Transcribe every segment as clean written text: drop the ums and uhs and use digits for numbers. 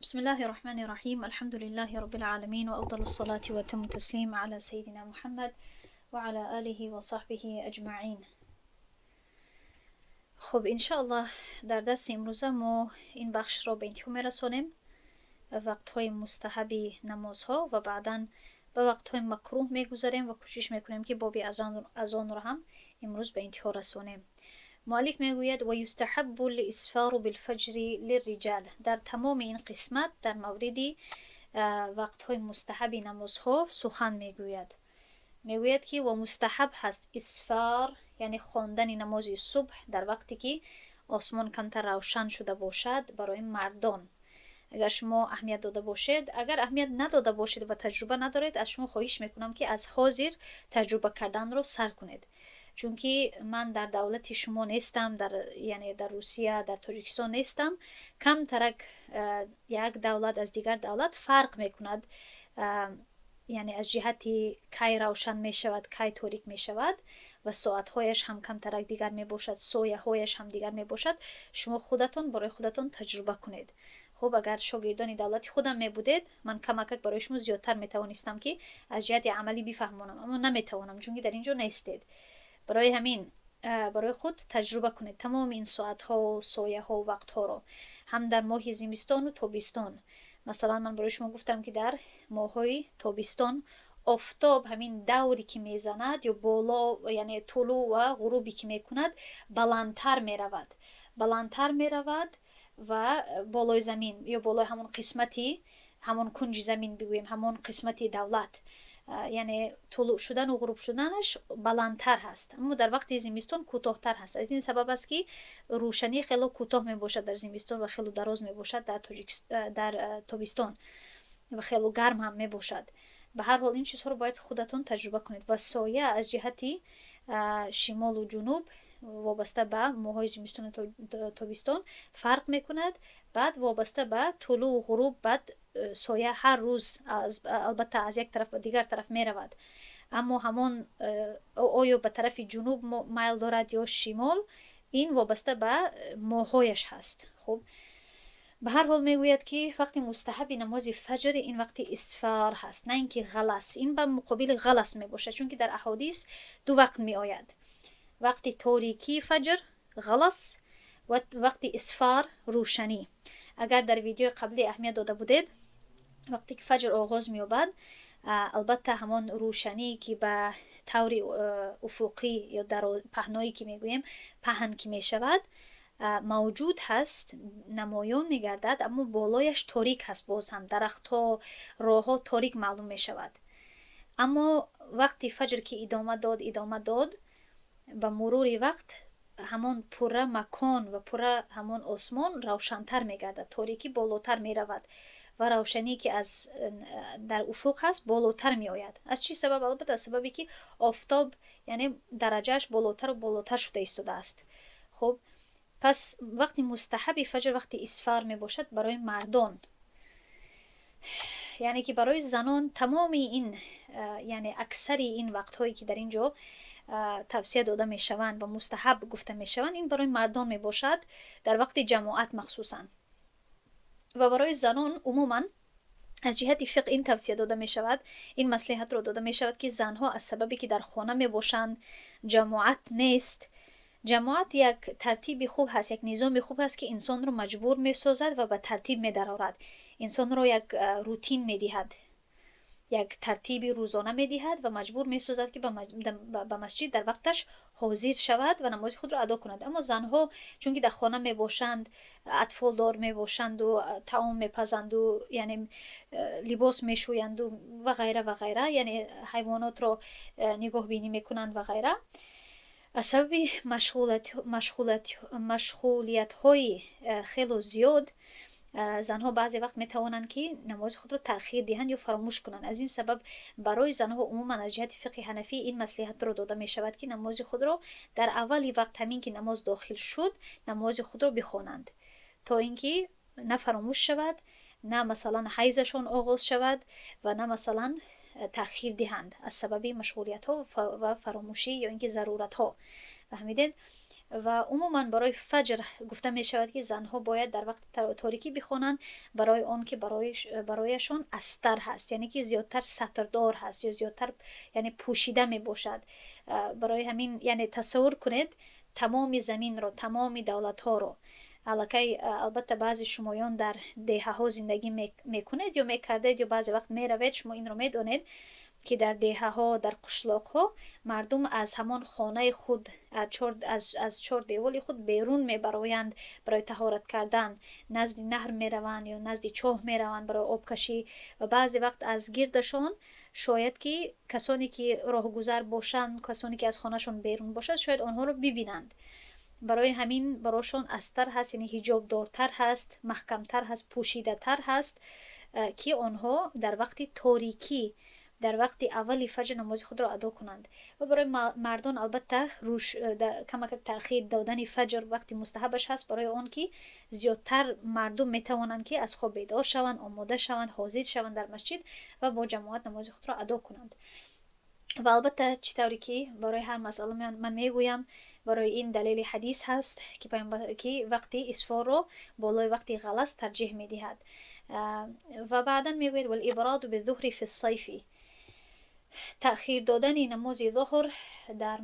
بسم الله الرحمن الرحيم، الحمد لله رب العالمين، وأفضل الصلاة وأتم التسليم على سيدنا محمد وعلى آله وصحبه أجمعين. خب، انشاءالله در درس امروزه ما این بخش را به انتها میرسانیم، وقتهای مستحبی نمازها، و بعدا به وقتهای مکروه میگذریم و کوشش میکنیم که باب اذان را هم امروز به انتها رسانیم. مؤلف میگوید: و یستحب الاسفار بالفجر للرجال. در تمام این قسمت در مورد وقتهای مستحب نمازها سخن میگوید. میگوید که و مستحب هست اسفار، یعنی خواندن نماز صبح در وقتی که آسمان کمتر روشن شده باشد برای مردان. اگر شما اهمیت داده باشید، اگر اهمیت نداده باشید و تجربه ندارید، از شما خواهش میکنم که از حاضر تجربه کردن رو سر کنید، چونکی من در دولت شما نیستم، در یعنی در روسیه، در تاجیکستان نیستم. کم ترک یک دولت از دیگر دولت فرق میکند، یعنی از جهت کی روشن می شود، کی تاریک می شود و ساعتهایش هم کمترک دیگر می باشد، سایه هایش هم دیگر می باشد. شما خودتان برای خودتان تجربه کنید. خب، اگر شاگردان دولتی خودم می بودید، من کمکک برای شما زیادتر می توانستم که از جهت عملی بفهمانم، اما نمی توانم، چون در اینجا نیستید. برای همین برای خود تجربه کنید تمام این ساعت ها و سایه ها و وقت ها رو، هم در ماه زمستان و تابستان. مثلا من برای شما گفتم که در ماه‌های تابستان آفتاب همین دوری که میزند یا بالا، یعنی طلوع و غروبی که میکند، بلندتر میرود، بلندتر میرود و بالای زمین یا بالای همون قسمتی، همون کنج زمین بگوییم، همون قسمتی دولت، یعنی طلوع شدن و غروب شدنش بلندتر هست. اما در وقت زمستان کوتاهتر هست. از این سبب است که روشنی خیلی کوتاه می باشد در زمستان و خیلی دراز می باشد در تابستان و خیلی گرم هم می باشد. به هر حال این چیزها رو باید خودتون تجربه کنید. و سایه از جهتی شمال و جنوب وابسته به ماهای زمستان و تابستان فرق میکند. بعد وابسته به طلوع و غروب، بعد سایه هر روز البته از یک طرف به دیگر طرف می رود، اما همان آیا به طرف جنوب میل دارد یا شمال، این وابسته به ماهایش هست. خب، به هر حال میگوید که وقتی مستحب نماز فجر این وقتی اسفار هست، نه اینکه غلس. این به مقابل غلس می باشد، چون که در احادیث دو وقت می آید: وقتی تاریکی فجر، غلس، و وقتی اسفار، روشنی. اگر در ویدیو قبلی اهمیت داده بودید، وقتی که فجر آغاز مییابد، البته همان روشنی که به طور افقی یا در پهنایی که میگوییم، پهن که میشود، موجود هست، نمایان میگردد، اما بالایش تاریک هست. باز هم درختها، راهها تاریک معلوم میشود. اما وقتی فجر که ادامه داد، ادامه داد، به مرور وقت همان پوره مکان و پوره همان آسمان روشنتر میگردد، تاریکی بالاتر میرود و روشنی که از در افق هست بالاتر می آید. از چی سبب؟ البته از سببی که آفتاب یعنی درجهش بالاتر و بالاتر شده ایستاده است. خب، پس وقتی مستحبی فجر وقتی اسفار می باشد برای مردان، یعنی که برای زنان تمام این، یعنی اکثری این وقتهایی که در اینجا توصیه داده می شوند و مستحب گفته می شوند، این برای مردان می باشد، در وقت جماعت مخصوصا. و برای زنان عموما از جهت فقه این توصیه داده می شود، این مصلحت را داده می شود که زنها از سببی که در خانه می باشند، جماعت نیست. جماعت یک ترتیب خوب هست، یک نظام خوب هست که انسان رو مجبور می سازد و به ترتیب می درآورد، انسان رو یک روتین می دهد، یک ترتیب روزانه می دهد و مجبور می سازد که به مسجد در وقتش حاضر شود و نماز خود را ادا کند. اما زنها چون که در خانه می باشند، اطفال دار می باشند و طعام می پزند و یعنی لباس می شویند و غیره و غیره، یعنی حیوانات را نگاه بینی می کنند و غیره، از سبب مشغولیت های خیلی زیاد زنها بعضی وقت میتوانند که نماز خود را تأخیر دهند یا فراموش کنند. از این سبب برای زنها عموما از جهت فقه حنفی این مصلحت را داده می شود که نماز خود را در اولی وقت، همین که نماز داخل شد، نماز خود را بخوانند تا اینکه نه فراموش شود، نه مثلا حیضشان آغاز شود و نه مثلا تأخیر دهند از سبب مشغولیت ها و فراموشی یا اینکه ضرورت ها. فهمیدید؟ Ва умуман барои фаҷр гуфта мешавад, ки занҳо бояд дар вақти торикӣ бихонанд, барои он ки барояшон астар ҳаст, яъне ки зиёдтар сатрдор ҳаст ё зиёдтар, яъне пӯшида мебошад. Барои ҳамин, яъне тасаввур кунед тамоми заминро, тамоми давлатҳоро. Аллакай, албатта, баъзе шумоён дар деҳаҳо зиндагӣ мекунед ё мекардед ё баъзе вақт меравед, шумо инро медонед, ки дар деҳаҳо, дар қишлоқҳо мардум аз ҳамон хонаи худ, аз чор деволи худ берун мебароянд барои таҳорат кардан, назди наҳр мераванд ё назди чоҳ мераванд барои обкашӣ. Ва баъзе вақт аз гирдашон шояд ки касоне ки роҳгузар бошанд, касоне ки аз хонашон берун бошад, шояд онҳоро бибинанд. Барои ҳамин барошон астар ҳаст, яъне ҳиҷобдортар ҳаст, маҳкамтар ҳаст, пӯшидатар ҳаст, ки онҳо дар вақти торикӣ, дар вақти аввали фаҷр намози худро адо кунанд. Ва барои мардон, албатта, рӯш камакак таъхир додани фаҷр вақти мустаҳабаш ҳаст, барои он ки зиёдтар мардум метавонанд, ки аз хоб бедор шаванд, омода шаванд, ҳозир шаванд дар масҷид ва бо ҷамоат намози худро адо кунанд. Ва албатта, чӣ тавре ки барои ҳар масъала ман мегӯям, барои ин далели ҳадис ҳаст, ки вақти исфорро болои вақти ғалас тарҷиҳ медиҳад. Ва баъдан мегӯяд: والإبراد بالظهر في الصيف, таъхир додани намози зуҳр дар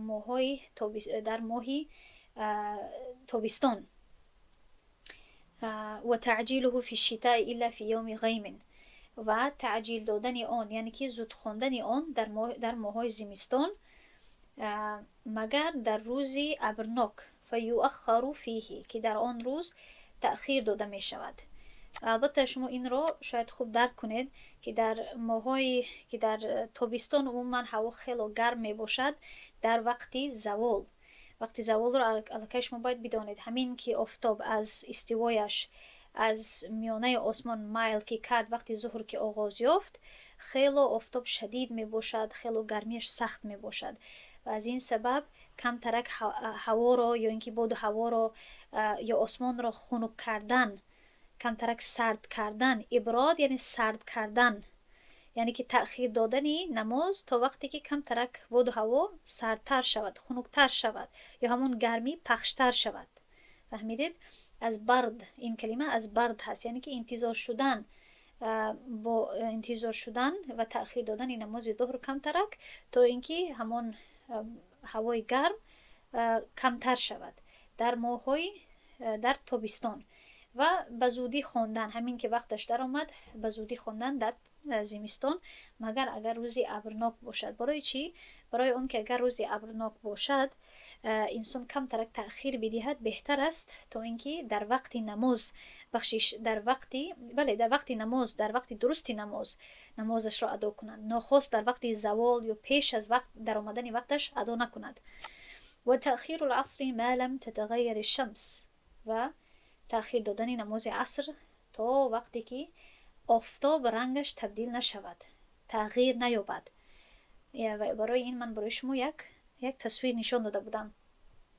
моҳи тобистон, وتعجيله في الشتاء إلا في يوم غيم, ва таъҷил додани он, яъне ки зуд хондани он дар моҳҳои зимистон, магар дар рӯзи абрнок, فيؤخر فيه, ки дар он рӯз таъхир дода мешавад. Албатта, шумо инро шояд хуб дарк кунед, ки дар моҳҳои ки дар тобистон умуман ҳаво хело гарм мебошад. Дар вақти завол, вақти заволро аллакай шумо бояд бидонед, ҳамин ки офтоб аз истивояш, аз миёнаи осмон майл ки кард, вақти зуҳр ки оғоз ёфт, хело офтоб шадид мебошад, хело гармиаш сахт мебошад. Ва аз ин сабаб камтарак ҳаворо ё ин ки боду ҳаворо ё осмонро хунук кардан, камтарак сард кардан, иброд яъне сард кардан, яъне ки таъхир додани намоз то вақте ки камтарак боду ҳаво сардтар шавад, хунуктар шавад ё ҳамон гармӣ пахштар шавад. Фаҳмидед? Аз برد, ин калима аз برد ҳаст, яъне ки интизор шудан, бо интизор шудан ва таъхир додани намози зуҳр камтарак, то ин ки ҳамон ҳавои гарм камтар шавад дар моҳҳои дар тобистон. Ва ба зудӣ хондан, ҳамин ки вақташ даромад, ба зудӣ хондан дар зимистон, магар агар рӯзи абрнок бошад. Барои чӣ? Барои он ки агар рӯзи абрнок бошад, инсон камтарак таъхир бидиҳад беҳтар аст, то ин ки дар вақти намоз, бахшиш, дар вақти, бале, дар вақти намоз, дар вақти дурусти намоз намозашро адо кунад, нохост дар вақти завол ё пеш аз вақт даромадани вақташ адо накунад. وتأخير العصر ما لم تتغير الشمس, ва таъхир додани намози аср то вақте ки офтоб рангаш табдил нашавад, тағйир наёбад. Барои ин ман барои шумо як тасвир нишон дода будам,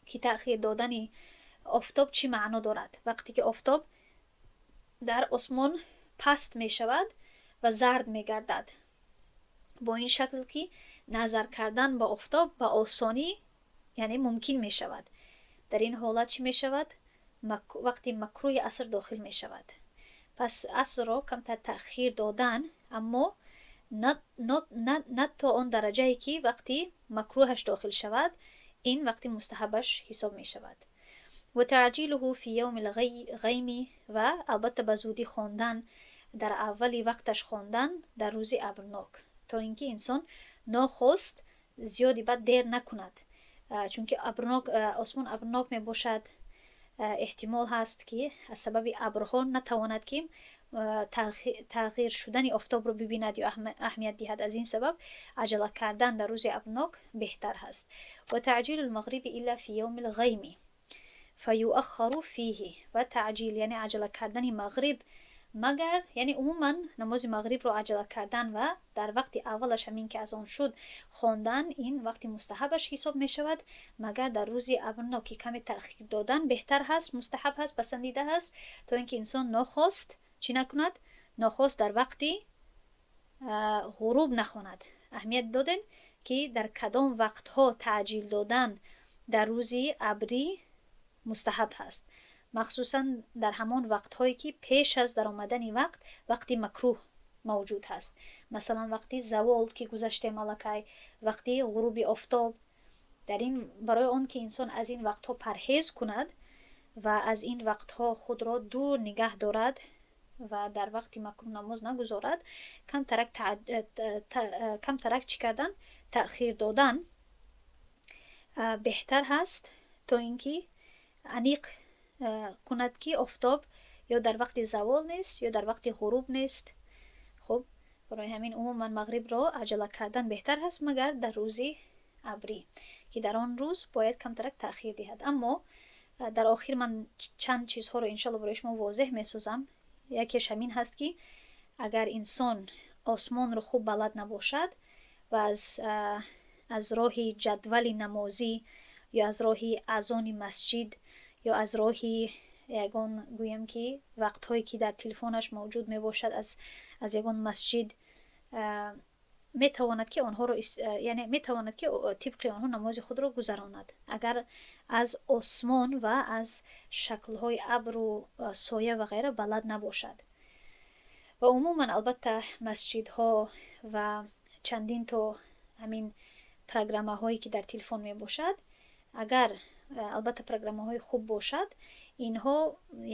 ки таъхир додани офтоб чӣ маъно дорад. Вақте ки офтоб дар осмон паст мешавад ва зард мегардад, бо ин шакл ки назар кардан ба офтоб ба осонӣ, яъне мумкин мешавад, дар ин ҳолат чӣ мешавад? Вақти макрӯҳи аср дохил мешавад. Пас асрро камтар таъхир додан, аммо на то он дараҷае ки вақти макрӯҳаш дохил шавад, ин вақти мустаҳабаш ҳисоб мешавад. وتعجيله في يوم الغيم, ва албатта ба зудӣ хондан, дар аввали вақташ хондан дар рӯзи абрнок, то ин ки инсон нохост зиёди бад дер накунад, чунки абрнок, осмон абрнок мебошад, эҳтимол ҳаст, ки аз сабаби абрҳо натавонад, ки тағйир шудани офтобро бибинад ё аҳамият диҳад. Аз ин сабаб аҷала кардан дар рӯзи абрнок беҳтар ҳаст. وتعجيل المغرب إلا في يوم الغيم فيؤخر فيه, ва таъҷил, яъне аҷала кардани мағриб, магар, яъне умуман намози мағрибро аҷала кардан ва дар вақти аввалаш, ҳамин ки азон шуд, хондан, ин вақти мустаҳабаш ҳисоб мешавад, магар дар рӯзи абрнок, ки каме таъхир додан беҳтар ҳаст, мустаҳаб ҳаст, пасандида ҳаст, то ин ки инсон нохост чӣ накунад? Нохост дар вақти ғуруб нахонад. Аҳамият додем, ки дар кадом вақтҳо таъҷил додан дар рӯзи абрӣ. Мустаҳаб ҳаст, махсусан дар ҳамон вақтҳое, ки пеш аз даромадани вақт вақти макрӯҳ мавҷуд ҳаст. Масалан, вақти завол, ки гузаштем аллакай, вақти ғуруби офтоб. Дар ин, барои он ки инсон аз ин вақтҳо парҳез кунад ва аз ин вақтҳо худро дур нигаҳ дорад ва дар вақти макрӯҳ намоз нагузорад, камтарак чӣ кардан, таъхир додан беҳтар ҳаст, то ин ки аниқ кунад, ки офтоб ё дар вақти завол нест, ё дар вақти ғуруб нест. Хуб, барои ҳамин умуман мағрибро аҷала кардан беҳтар ҳаст, магар дар рӯзи абрӣ, ки дар он рӯз бояд камтарак таъхир диҳад. Аммо дар охир ман чанд чизҳоро, иншоалло, барои шумо возеҳ месозам. Якеш ҳамин ҳаст, ки агар инсон осмонро хуб балад набошад ва аз роҳи ҷадвали намозӣ ё аз роҳи азони масҷид ё аз роҳи ягон, гӯем ки, вақтҳое, ки дар телефонаш мавҷуд мебошад, аз ягон масҷид метавонад, ки онҳоро, яъне метавонад, ки тибқи онҳо намози худро гузаронад, агар аз осмон ва аз шаклҳои абру соя ва ғайра балад набошад. Ва умуман, албатта, масҷидҳо ва чандин то ҳамин программаҳое, ки дар телефон мебошад, агар, албатта, программаҳои хуб бошад, инҳо,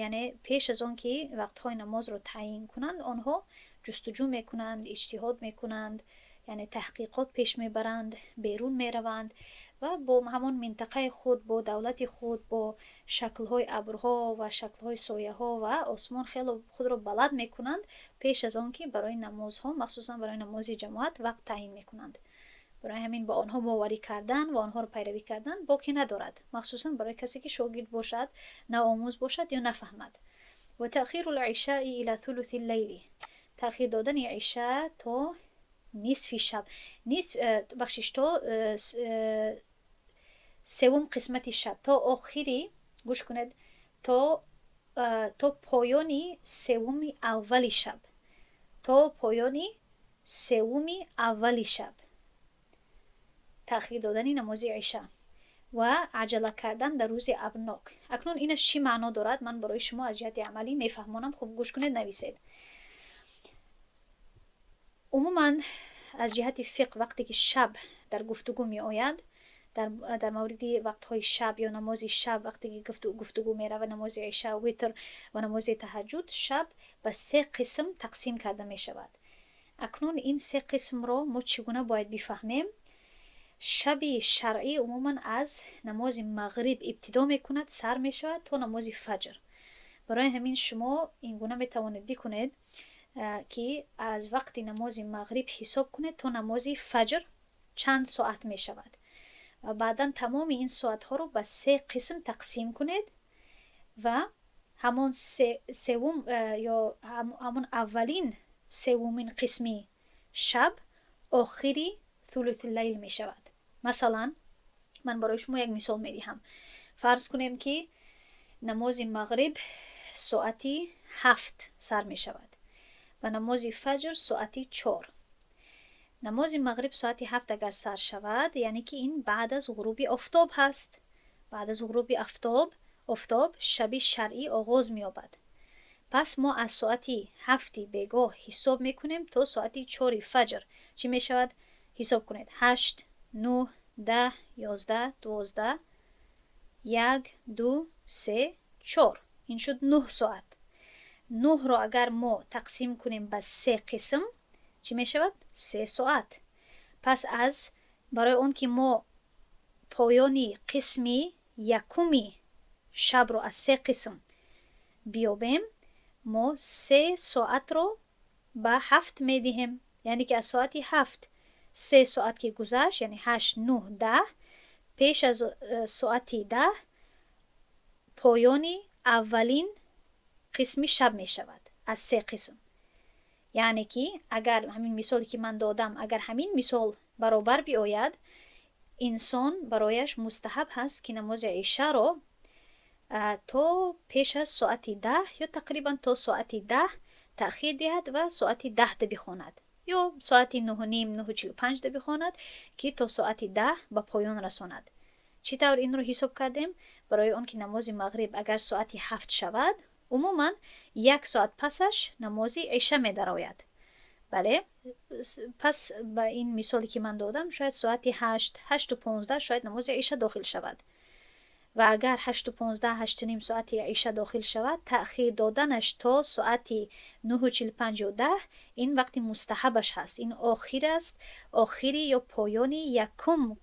яъне пеш аз он ки вақтҳои намозро таъйин кунанд, онҳо ҷустуҷӯ мекунанд, иҷтиҳод мекунанд, яъне таҳқиқот пеш мебаранд, берун мераванд ва бо ҳамон минтақаи худ, бо давлати худ, бо шаклҳои абрҳо ва шаклҳои сояҳо ва осмон хело худро балад мекунанд, пеш аз он ки барои намозҳо, махсусан барои намози ҷамоат, вақт таъйин мекунанд. Барои ҳамин ба онҳо боварӣ кардан ва онҳоро пайравӣ кардан боке надорад, махсусан барои касе, ки шогирд бошад, навомӯз бошад ё нафаҳмад. وتأخير العشاء إلى ثلث الليل. Таъхир додани иша то нисфи шаб, нисф, бахшиш, то севум қисмати шаб, то охири, гӯш кунед, то поёни севуми аввали шаб, то поёни севуми аввали шаб таъхир додани намози иша ва аҷала кардан дар рӯзи абрнок. Акнун инаш чӣ маъно дорад, ман барои шумо аз ҷиҳати амалӣ мефаҳмонам. Хуб гӯш кунед, нависед. Умуман, аз ҷиҳати фиқҳ, вақте ки шаб дар гуфтугӯ меояд, дар мавриди вақтҳои шаб ё намози шаб вақте ки гуфтугӯ меравад, намози иша, витр ва намози таҳаҷҷуд, шаб ба се қисм тақсим карда мешавад. Акнун ин се қисмро мо чӣ гуна бояд бифаҳмем? Шаби шаръӣ умуман аз намози мағриб ибтидо мекунад, сар мешавад то намози фаҷр. Барои ҳамин шумо ин гуна метавонед бикунед, ки аз вақти намози мағриб ҳисоб кунед, то намози фаҷр чанд соат мешавад, ва баъдан тамоми ин соатҳоро ба се қисм тақсим кунед ва ҳамон севум ё ҳамон аввалин севумин қисми шаб охири ثلث الليل мешавад. Масалан, ман барои шумо як мисол медиҳам. Фарз кунем, ки намози мағриб соати 7 сар мешавад ва намози фаҷр соати 4. Намози мағриб соати 7 агар сар шавад, яъне ки ин баъд аз ғуруби офтоб ҳаст. Баъд аз ғуруби офтоб шаби шаръӣ оғоз меёбад. Пас мо аз соати 7-и бегоҳ ҳисоб мекунем то соати 4-и фаҷр. Чӣ мешавад? Ҳисоб кунед: ҳашт, нӯҳ, 10, 11, 12, як, ду, се, чор. Ин шуд 9 соат. Нӯҳро агар мо тақсим кунем ба се қисм, чӣ мешавад? 3 соат. Пас аз барои он ки мо поёни қисми якуми шабро аз се қисм биёбем, мо 3 соатро ба 7 медиҳем, яъне ки аз соати 7 3 соат ки гузашт, яъне ҳашт, нӯҳ, 10, пеш аз соати 10 поёни аввалин қисми шаб мешавад аз се қисм. Яъне ки агар ҳамин мисоле, ки ман додам, агар ҳамин мисол баробар биояд, инсон барояш мустаҳаб ҳаст, ки намози ишаро то пеш аз соати 10 ё тақрибан то соати 10 таъхир диҳад ва соати 10-да бихонад ё соати 9:30, 9:45-да бихонад, ки то соати 10 ба поён расонад. Чӣ тавр инро ҳисоб кардем? Барои он ки намози мағриб агар соати 7 шавад, умуман як соат пасаш намози иша медарояд. Бале, пас ба ин мисоле ки ман додам, шояд соати 8, 8:15 шояд намози иша дохил шавад. Ва агар 8:15, 8:30 соати иша дохил шавад, таъхир доданаш то соати 9:45 ё 10, ин вақти мустаҳабаш ҳаст. Ин охир аст, охири ё поёни якум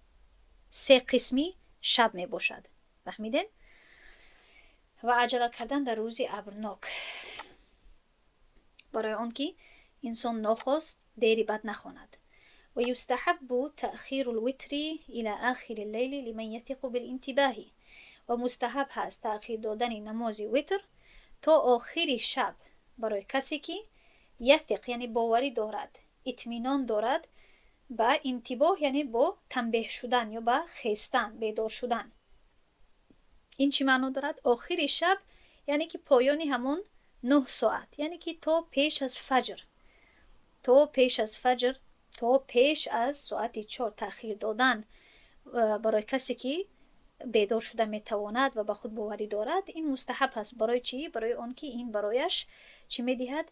се қисми шаб мебошад. Фаҳмидед? Ва аҷала кардан дар рӯзи абрнок, барои он ки инсон нохост дери бад нахонад. ويستحب تأخير الوتر إلى آخر الليل لمن يثق بالانتباه. Ва мустаҳаб ҳаст таъхир додани намози витр то охири шаб барои касе ки يثق, яъне боварӣ дорад, итминон дорад ба انتباه, яъне бо танбеҳ шудан ё ба хестан, бедор шудан. Ин чӣ маъно дорад? Охири шаб, яъне ки поёни ҳамон 9 соат, яъне ки то пеш аз фаҷр, то пеш аз фаҷр, то пеш аз соати 4 таъхир додан барои касе ки бедор шуда метавонад ва ба худ боварӣ дорад, ин мустаҳаб ҳаст. Барои чӣ? Барои он ки ин барояш чӣ медиҳад?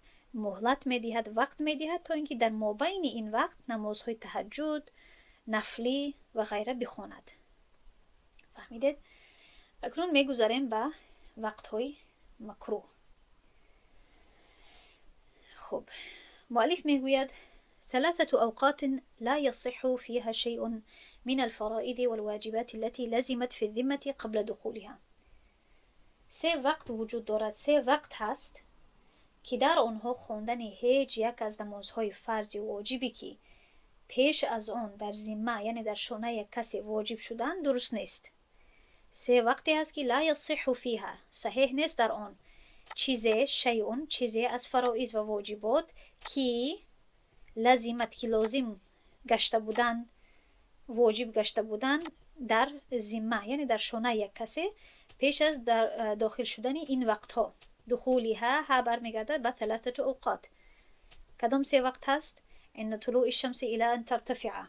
Муҳлат медиҳад, вақт медиҳад, то ин ки дар мобайни ин вақт намозҳои таҳаҷҷуд, нафлӣ ва ғайра бихонад. Фаҳмидед? Акнун мегузарем ба вақтҳои макрӯҳ. Хуб, муаллиф мегӯяд: ثلاثة أوقات لا يصح فيها شيء من الفرائض والواجبات التي لزمت في الذمة قبل دخولها. Се вақт вуҷуд дорад, се вақт ҳаст, ки дар онҳо хондани ҳеҷ як аз намозҳои фарзи воҷибе, ки пеш аз он дар зимма, яъне дар шонаи як касе воҷиб шудаанд, дуруст нест. Се вақте ҳаст, ки لا يصح فيها, саҳеҳ нест дар он чизе, شيء, чизе аз фароиз ва воҷибот, ки لزمت, ки лозим гашта буданд, воҷиб гашта буданд дар зимма, яъне дар шонаи як касе пеш аз дохил шудани ин вақтҳо. دخولها, ها бармегардад ба ثلاثة أوقات. Кадом се вақт ҳаст? عند طلوع الشمس إلى أن ترتفع,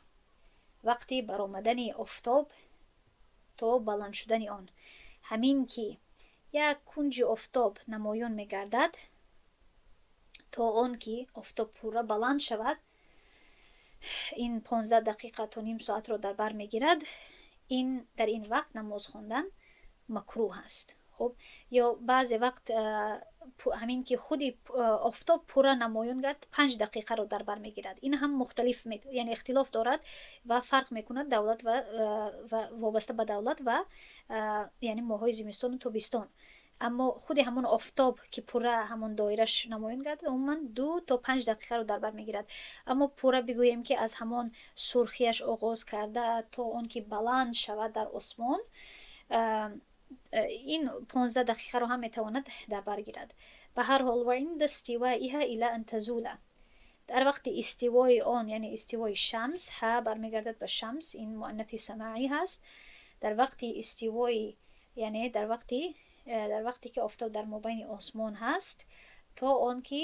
вақти баромадани офтоб то баланд шудани он. Ҳамин ки як кунҷи офтоб намоён мегардад, то он ки офтоб пурра баланд шавад, ин 15 дақиқа то ним соатро дар бар мегирад. Ин дар ин вақт намоз хондан макрӯҳ аст. Хуб, ё баъзе вақт ҳамин ки худи офтоб пурра намоён гард, 5 дақиқаро дар бар мегирад. Ин ҳам мухталиф, яъне ихтилоф дорад ва фарқ мекунад давлат ва вобаста ба давлат ва яъне моҳҳои зимистону тобистон. Аммо худи ҳамон офтоб ки пурра ҳамон доираш намоён гардад, умуман 2 то 5 дақиқаро дар бар мегирад. Аммо пурра бигӯем, ки аз ҳамон сурхияш оғоз карда то он ки баланд шавад дар осмон, ин 15 дақиқаро ҳам метавонад дар бар гирад. Ба ҳар ҳол, وعند استوائها إلى أن تزول, дар вақти истивои он, яъне истивои шамс, ها бармегардад ба шамс, ин муаннати самаъӣ ҳаст. Дар вақти истивои, яъне дар вақте ки офтоб дар мобайни осмон ҳаст, то он ки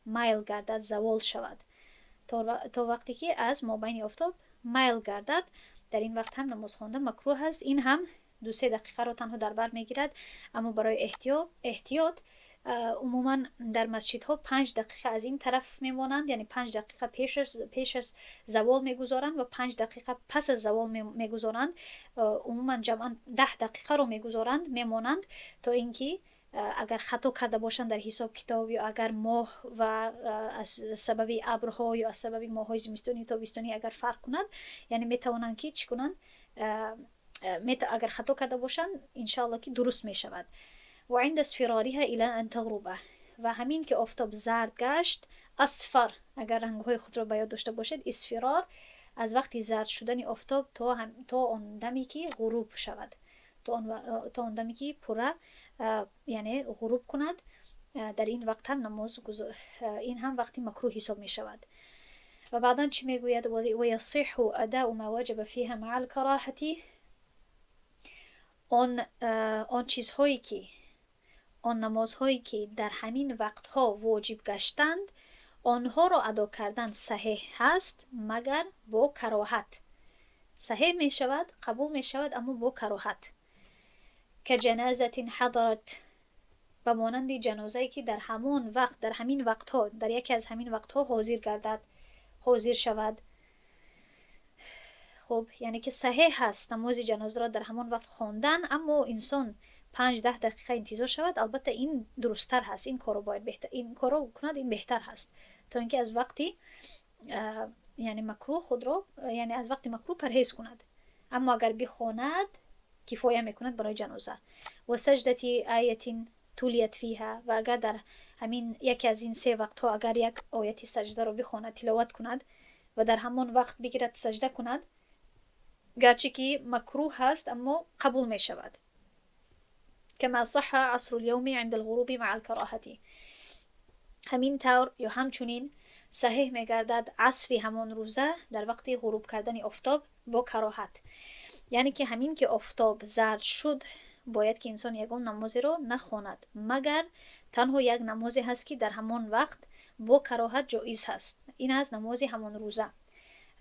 майл гардад, завол шавад, то вақте ки аз мобайни офтоб майл гардад, дар ин вақт ҳам намоз хондан макрӯҳ аст. Ин ҳам 2-се дақиқаро танҳо дар бар мегирад. Аммо барои эҳтиёт умуман дар масҷидҳо 5 дақиқа аз ин тараф мемонанд, яъне 5 дақиқа пеш аз завол мегузоранд ва 5 дақиқа пас аз завол мегузоранд. Умуман ҷамъан 10 дақиқаро мегузоранд, мемонанд, то ин ки агар хато карда бошанд дар ҳисоб китоб ё агар моҳ ва аз сабаби абрҳо ё аз сабаби моҳҳои зимистонӣ, тобистонӣ агар фарқ кунад, яъне метавонанд ки чӣ кунанд, агар хато карда бошанд, иншоалло ки дуруст мешавад. وعند اصفرارها إلى أن تغرب, ва ҳамин ки офтоб зард гашт, أصفر, агар рангҳои худро ба ёд дошта бошед, اصفرار, аз вақти зард шудани офтоб то он даме ки ғуруб шавад, то он даме ки пурра, яъне ғуруб кунад, дар ин вақт ҳам намоз, ин ҳам вақти макрӯҳ ҳисоб мешавад. Ва баъдан чӣ мегӯяд? ويصح أداء ما وجب فيها مع الكراهة. Он чизҳое ки, он намозҳое ки дар ҳамин вақтҳо воҷиб гаштанд, онҳоро адо кардан саҳеҳ ҳаст, магар бо кароҳат. Саҳеҳ мешавад, қабул мешавад, аммо бо кароҳат. كجنازة حضرت، ба монанди ҷанозае, ки дар ҳамон вақт, дар ҳамин вақтҳо, дар яке аз ҳамин вақтҳо ҳозир гардад, ҳозир шавад. Хуб, яъне ки саҳеҳ ҳаст намози ҷанозаро дар ҳамон вақт хондан, аммо инсон 5-10 дақиқа интизор шавад, албатта, ин дурусттар ҳаст. Ин корро бояд ин корро кунад, ин беҳтар ҳаст, то ин ки аз вақти, яъне, макрӯҳ худро, яъне аз вақти макрӯҳ парҳез кунад. Аммо агар бихонад, кифоя мекунад барои ҷаноза. وسجدة آية تليت فيها، ва агар дар ҳамин яке аз ин се вақтҳо агар як ояти саҷдаро бихонад, тиловат кунад ва дар ҳамон вақт бигирад, саҷда кунад, гарчи ки макрӯҳ ҳаст, аммо қабул мешавад. كما صح عصر اليوم عند الغروب مع الكراهة، ҳамин тавр ё ҳамчунин саҳеҳ мегардад асри ҳамон рӯза дар вақти ғуруб кардани офтоб бо кароҳат. Яъне ки ҳамин ки офтоб зард шуд, бояд ки инсон ягон намозеро нахонад, магар танҳо як намозе ҳаст, ки дар ҳамон вақт бо кароҳат ҷоиз ҳаст. Ин аст намози ҳамон рӯза.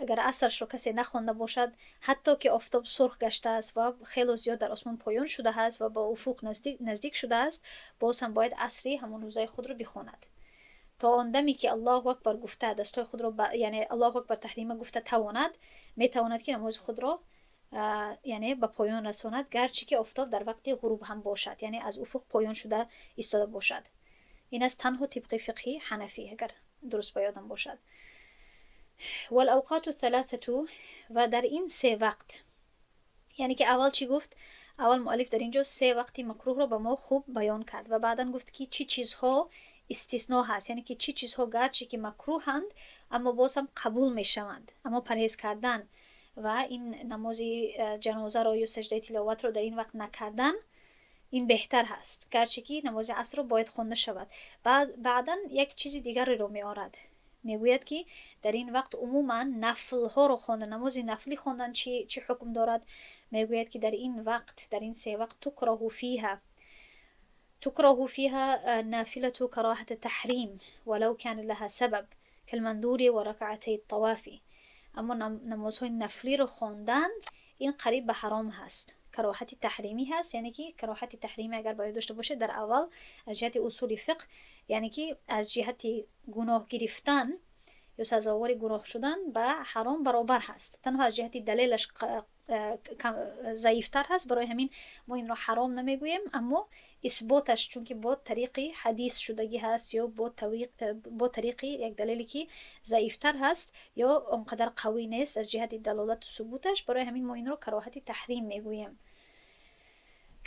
Агар асрашро касе нахонда бошад, ҳатто ки офтоб сурх гаштааст ва хело зиёд дар осмон поён шудааст ва ба уфуқ наздик шудааст, боз ҳам бояд асри ҳамон рӯзаи худро бихонад. То он даме ки Аллоҳу акбар гуфта, дастҳои худро, яъне Аллоҳу акбар таҳрима гуфта тавонад, метавонад, ки намози худро, яъне, ба поён расонад, гарчи ки офтоб дар вақти ғуруб ҳам бошад, яъне аз уфуқ поён шуда истода бошад. Ин аст танҳо тибқи фиқҳи ҳанафӣ, агар дуруст ба ёдам бошад. والأوقات الثلاثة، ва дар ин се вақт, яъне ки аввал чӣ гуфт? Аввал муаллиф дар ин ҷо се вақти макрӯҳро ба мо хуб баён кард ва баъдан гуфт, ки чӣ чизҳо истисно ҳаст, яъне ки чӣ чизҳо гарчи ки макрӯҳанд, аммо боз ҳам қабул мешаванд, аммо парҳез кардан ва ин намози ҷанозаро ё саҷдаи тиловатро дар ин вақт накардан, ин беҳтар ҳаст, гарчи ки намози асрро бояд хонда шавад. Баъдан як чизи дигареро меорад, мегӯяд, ки дар ин вақт умуман нафлҳоро хондан, намози нафлӣ хондан чӣ ҳукм дорад? Мегӯяд, ки дар ин вақт, дар ин се вақт تكره فيها النافلة كراهة التحريم ولو كان لها سبب كالمنذور وركعتي الطواف. Аммо намозҳои нафлиро хондан, ин қариб ба ҳаром ҳаст, кароҳати таҳримӣ ҳаст. Яъне ки кароҳати таҳримӣ, агар ба ёд дошта бошед, дар аввал аз ҷиҳати усули фиқҳ, яъне ки аз ҷиҳати гуноҳ гирифтан ё сазовори гуноҳ шудан ба ҳаром баробар ҳаст, танҳо аз ҷиҳати далелаш заифтар ҳаст. Барои ҳамин мо инро ҳаром намегӯем, аммо исботаш, чунки бо тариқи ҳадис шудагӣ ҳаст ё бо тариқи як далеле, ки заифтар ҳаст ё он қадар қавӣ нест аз ҷиҳати далолату субуташ, барои ҳамин мо инро кароҳати таҳрим мегӯем,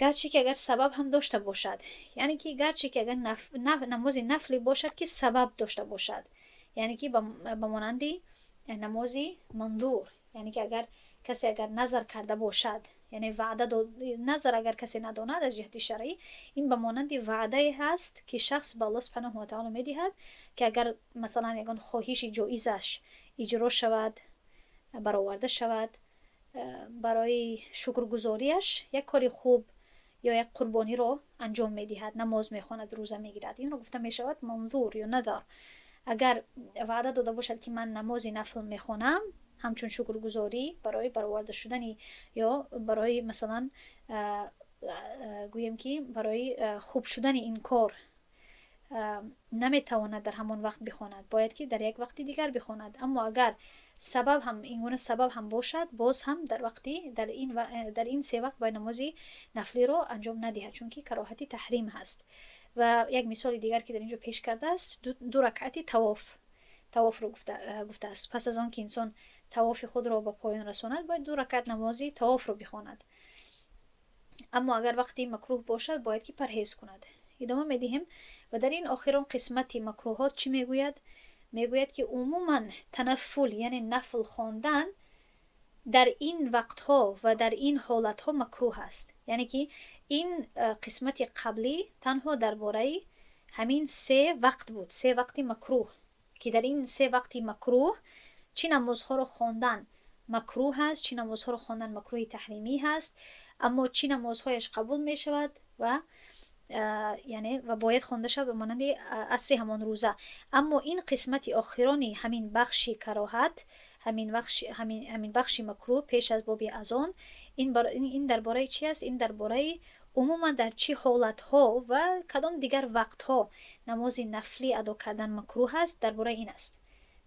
гарчи ки агар сабаб ҳам дошта бошад. Яъне ки гарчи ки агар намози нафле бошад, ки сабаб дошта бошад, яъне ки ба монанди намози мандур, яъне ки агар касе агар назар карда бошад, яъне ваъда, назар агар касе надонад, аз ҷиҳати шаръӣ ин ба монанди ваъдае ҳаст, ки шахс ба Аллоҳ субҳанаҳу ватаъоло медиҳад, ки агар масалан ягон хоҳиши ҷоизаш иҷро шавад, бароварда шавад, барои шукргузориаш як кори хуб ё як қурбониро анҷом медиҳад, намоз мехонад, рӯза мегирад. Инро гуфта мешавад манзур ё надар. Агар ваъда дода бошад, ки ман намози нафл мехонам ҳамчун шукргузорӣ барои бароварда шудани ё барои, масалан, гӯем ки барои хуб шудани ин кор, наметавонад дар ҳамон вақт бихонад, бояд ки дар як вақти дигар бихонад. Аммо агар сабаб ҳам, ин гуна сабаб ҳам бошад, боз ҳам дар вақти дар ин се вақт бояд намози нафлиро анҷом надиҳад, чунки кароҳати таҳрим ҳаст. Ва як мисоли дигар, ки дар ин ҷо пеш кардааст, ду ракъати тавоф, тавофро гуфтааст. Пас аз он ки инсон тавофи худро ба поён расонад, бояд ду ракъат намози тавофро бихонад. Аммо агар вақти макрӯҳ бошад, бояд ки парҳез кунад. Идома медиҳем ва дар ин охирон қисмати макрӯҳот чӣ мегӯяд? Мегӯяд, ки умуман танаффул, яъне нафл хондан дар ин вақтҳо ва дар ин ҳолатҳо макрӯҳ аст. Яъне ки ин қисмати қаблӣ танҳо дар бораи ҳамин се вақт буд, се вақти макрӯҳ, ки дар ин се вақти макрӯҳ чӣ намозҳоро хондан макрӯҳ ҳаст, чӣ намозҳоро хондан макрӯҳи таҳримӣ ҳаст, аммо чӣ намозҳояш қабул мешавад ва, яъне, ва бояд хонда шавад, ба монанди асри ҳамон рӯза. Аммо ин қисмати охирони ҳамин бахши кароҳат, ҳамин бахши макрӯҳ пеш аз боби азон, ин дар бораи чӣ аст? Ин дар бораи Умуман, дар чӣ ҳолатҳо ва кадом дигар вақтҳо намози нафлӣ адо кардан макрӯҳ аст, дар бораи ин аст.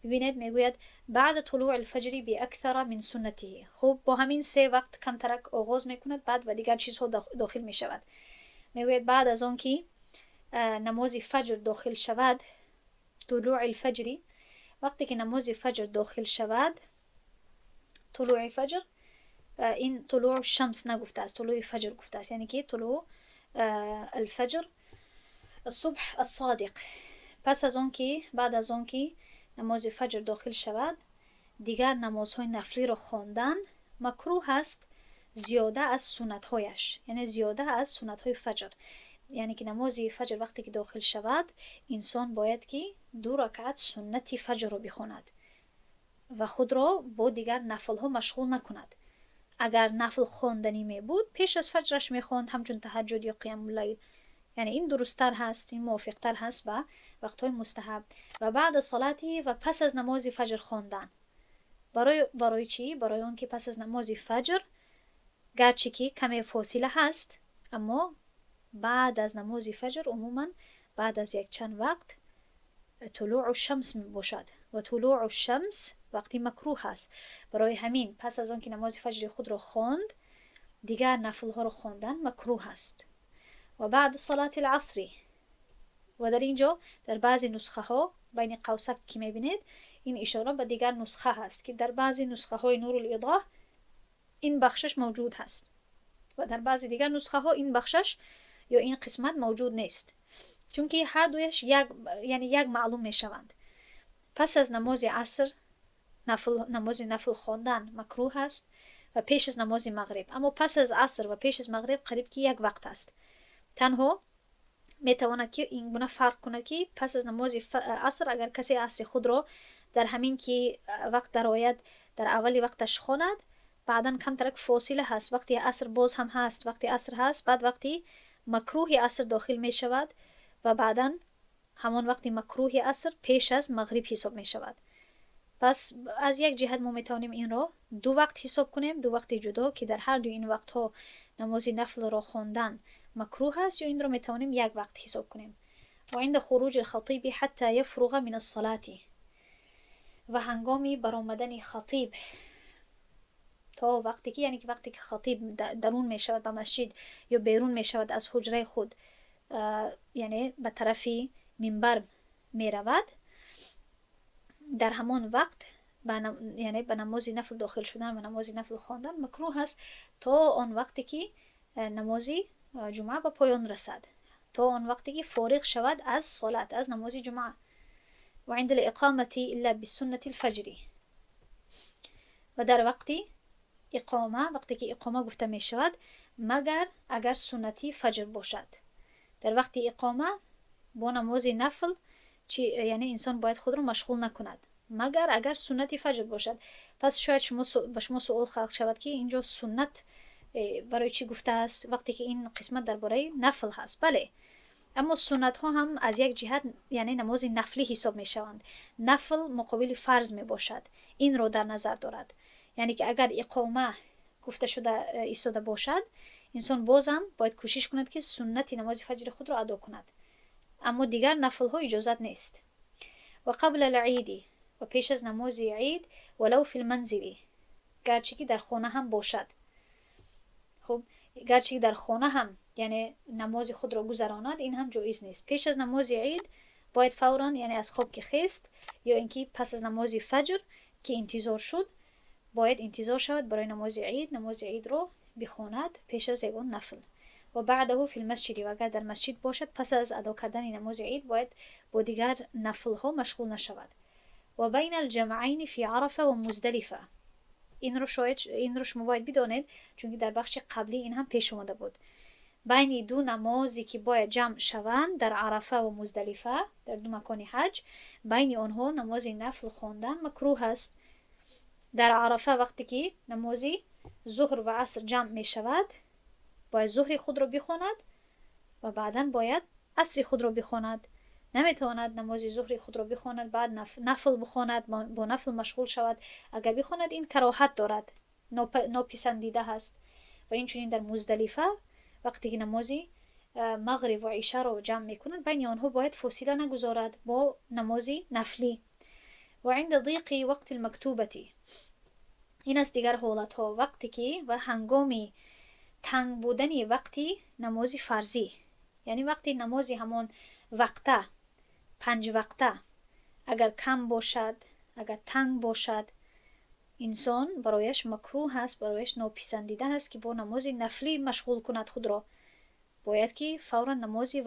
Бибинед, мегӯяд: بعد طلوع الفجر بأكثر من سنته. Хуб, бо ҳамин се вақт камтарак оғоз мекунад, баъд ба дигар чизҳо дохил мешавад. Мегӯяд, баъд аз он ки намози фаҷр дохил шавад, طلوع الفجر, вақте ки намози фаҷр дохил шавад. طلوع فجر, ин طلوع الشمس нагуфтааст, طلوع فجر гуфтааст, яъне ки طلوع الفجر الصبح الصادق. Пас аз он ки, баъд аз он ки намози фаҷр дохил шавад, дигар намозҳои нафлиро хондан макрӯҳ аст, зиёда аз суннатҳояш, яъне зиёда аз суннатҳои фаҷр. Яъне ки намози фаҷр вақте ки дохил шавад, инсон бояд ки ду ракаат суннати фаҷрро бихонад ва худро бо дигар нафлҳо машғул накунад. Агар нафл хонданӣ мебуд, пеш аз фаҷраш мехонд, ҳамчун таҳаҷҷуд ё қиямуллайл. Яъне ин дурусттар ҳаст, ин мувофиқтар ҳаст ба вақтҳои мустаҳаб. و بعد صلاته, ва пас аз намози фаҷр хондан. Барои чӣ? Барои он ки пас аз намози фаҷр гарчи ки каме фосила ҳаст, аммо баъд аз намози фаҷр умуман баъд аз якчанд вақт طلوع الشمس мебошад ва طلوع الشمس вақти макрӯҳ аст. Барои ҳамин, пас аз он ки намози фаҷри худро хонд, дигар нафлҳоро хондан макрӯҳ аст. وبعد صلاة العصر. Ва дар ин ҷо дар баъзе нусхаҳо байни қавсак ки мебинед, ин ишора ба дигар нусха ҳаст, ки дар баъзе нусхаҳои Нурулизоҳ ин бахшаш мавҷуд ҳаст ва дар баъзе дигар нусхаҳо ин бахшаш ё ин қисмат мавҷуд нест, чунки ҳар дуяш як, яъне як маълум мешаванд. Пас аз намози аср намози нафл хондан макрӯҳ аст ва пеш аз намози мағриб. Аммо пас аз аср ва пеш аз мағриб қариб ки як вақт аст. Танҳо метавонад ки ин гуна фарқ кунад, ки пас аз намози аср агар касе асри худро дар ҳамин ки вақт дарояд, дар аввали вақташ хонад, баъдан камтарак фосила ҳаст, вақти аср боз ҳам ҳаст, вақти аср ҳаст, баъд вақти макрӯҳи аср дохил мешавад ва баъдан ҳамон вақти макрӯҳи аср пеш аз мағриб ҳисоб мешавад. Пас аз як ҷиҳат мо метавонем инро ду вақт ҳисоб кунем, ду вақти ҷудо, ки дар ҳар дуи ин вақтҳо намози нафлро хондан макрӯҳ аст, ё инро метавонем як вақт ҳисоб кунем. وعند خروج الخطيب حتى يفرغ من الصلاة. Ва ҳангоми баромадани хатиб то вақте ки, яъне ки вақте ки хатиб дарун мешавад ба масҷид ё берун мешавад аз ҳуҷраи худ, яъне ба тарафи минбар меравад, дар ҳамон вақт, яъне ба намози нафл дохил шудан ва намози нафл хондан макрӯҳ аст, то он вақте ки намози ҷумъа ба поён расад, то он вақте ки фориғ шавад аз солат, аз намози ҷумъа. وعند الإقامة إلا بسنة الفجر. Ва дар вақти иқома, вақте ки иқома гуфта мешавад, магар агар суннати фаҷр бошад. Дар вақти иқома бо намози нафл чи, яъне инсон бояд худро машғул накунад, магар агар суннати фаҷр бошад. Пас шояд ба шумо суол халқ шавад, ки инҷо суннат барои чӣ гуфтааст, вақте ки ин қисмат дар бораи нафл ҳаст? Бале, аммо суннатҳо ҳам аз як ҷиҳат, яъне намози нафлӣ ҳисоб мешаванд. Нафл муқобили фарз мебошад, инро дар назар дорад. Яъне ки агар иқома гуфта шуда истода бошад, инсон бозам бояд кӯшиш кунад, ки суннати намози фаҷри худро адо кунад, аммо дигар нафлҳо иҷозат нест. وقبل العيد, ва пеш аз намози ид, ولو في المنزل, гарчи ки дар хона ҳам бошад. Хуб, гарчи ки дар хона ҳам, яъне намози худро гузаронад, ин ҳам ҷоиз нест. Пеш аз намози ид бояд фавран, яъне аз хоб ки хест ё ин ки пас аз намози фаҷр ки интизор шуд, бояд интизор шавад барои намози ид, намози идро бихонад пеш аз ягон нафл. وبعده في المسجد. Ва агар дар масҷид бошад, пас аз адо кардани намози ид бояд бо дигар нафлҳо машғул нашавад. وبين الجمعين في عرفة ومزدلفة. Инро шояд, инро шумо бояд бидонед, чунки дар бахши қаблӣ ин ҳам пеш омада буд. Байни ду намозе ки бояд ҷамъ шаванд дар Арафа ва Муздалифа, дар ду макони ҳаҷ, байни онҳо намози нафл хондан макрӯҳ аст. Дар Арафа вақте ки намози зуҳр ва аср ҷамъ мешавад, бояд зуҳри худро бихонад ва баъдан бояд асри худро бихонад. Наметавонад намози зуҳри худро бихонад, баъд нафл бихонад, бо нафл машғул шавад. Агар бихонад, ин кароҳат дорад, нописандида ҳаст. Ва инчунин дар Муздалифа. Вақте ки намози мағриб ва ишаро ҷамъ мекунад, байни онҳо бояд фосила нагузорад бо намози нафлӣ. وعند ضيق وقت المكتوبة. Ин аст дигар ҳолатҳо: вақте ки ва ҳангоми танг будани вақти намози фарзӣ, яъне вақти намози ҳамон вақта, панҷвақта, агар кам бошад, агар танг бошад, инсон барояш макрӯҳ аст, барояш нописандида аст, ки бо намози нафлӣ машғул кунад худро. Бояд ки фавран намози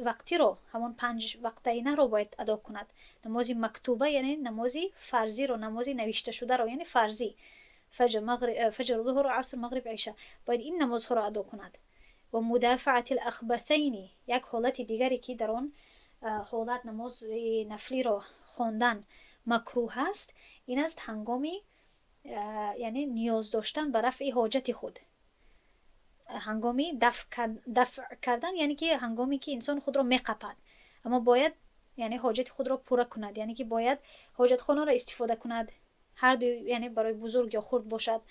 вақтиро, ҳамон панҷ вақтаинаро бояд адо кунад, намози мактуба, яъне намози фарзиро, намози навишташударо, яъне фарзӣ: фаҷр, фаҷр, зуҳр, аср, мағриб, иша. Бояд ин намозҳоро адо кунад. ومدافعة الأخبثين. Як ҳолати дигаре, ки дар он ҳолат намози нафлиро хондан макрӯҳ аст, ин аст ҳангоми, яъне, ниёз доштан ба рафъи ҳоҷати худ, ҳангоми дафъ кардан, яъне ки ҳангоме ки инсон худро меқапад, аммо бояд, яъне, ҳоҷати худро пурра кунад, яъне ки бояд ҳоҷатхонаро истифода кунад, ҳарду, яъне барои бузург ё хурд бошад.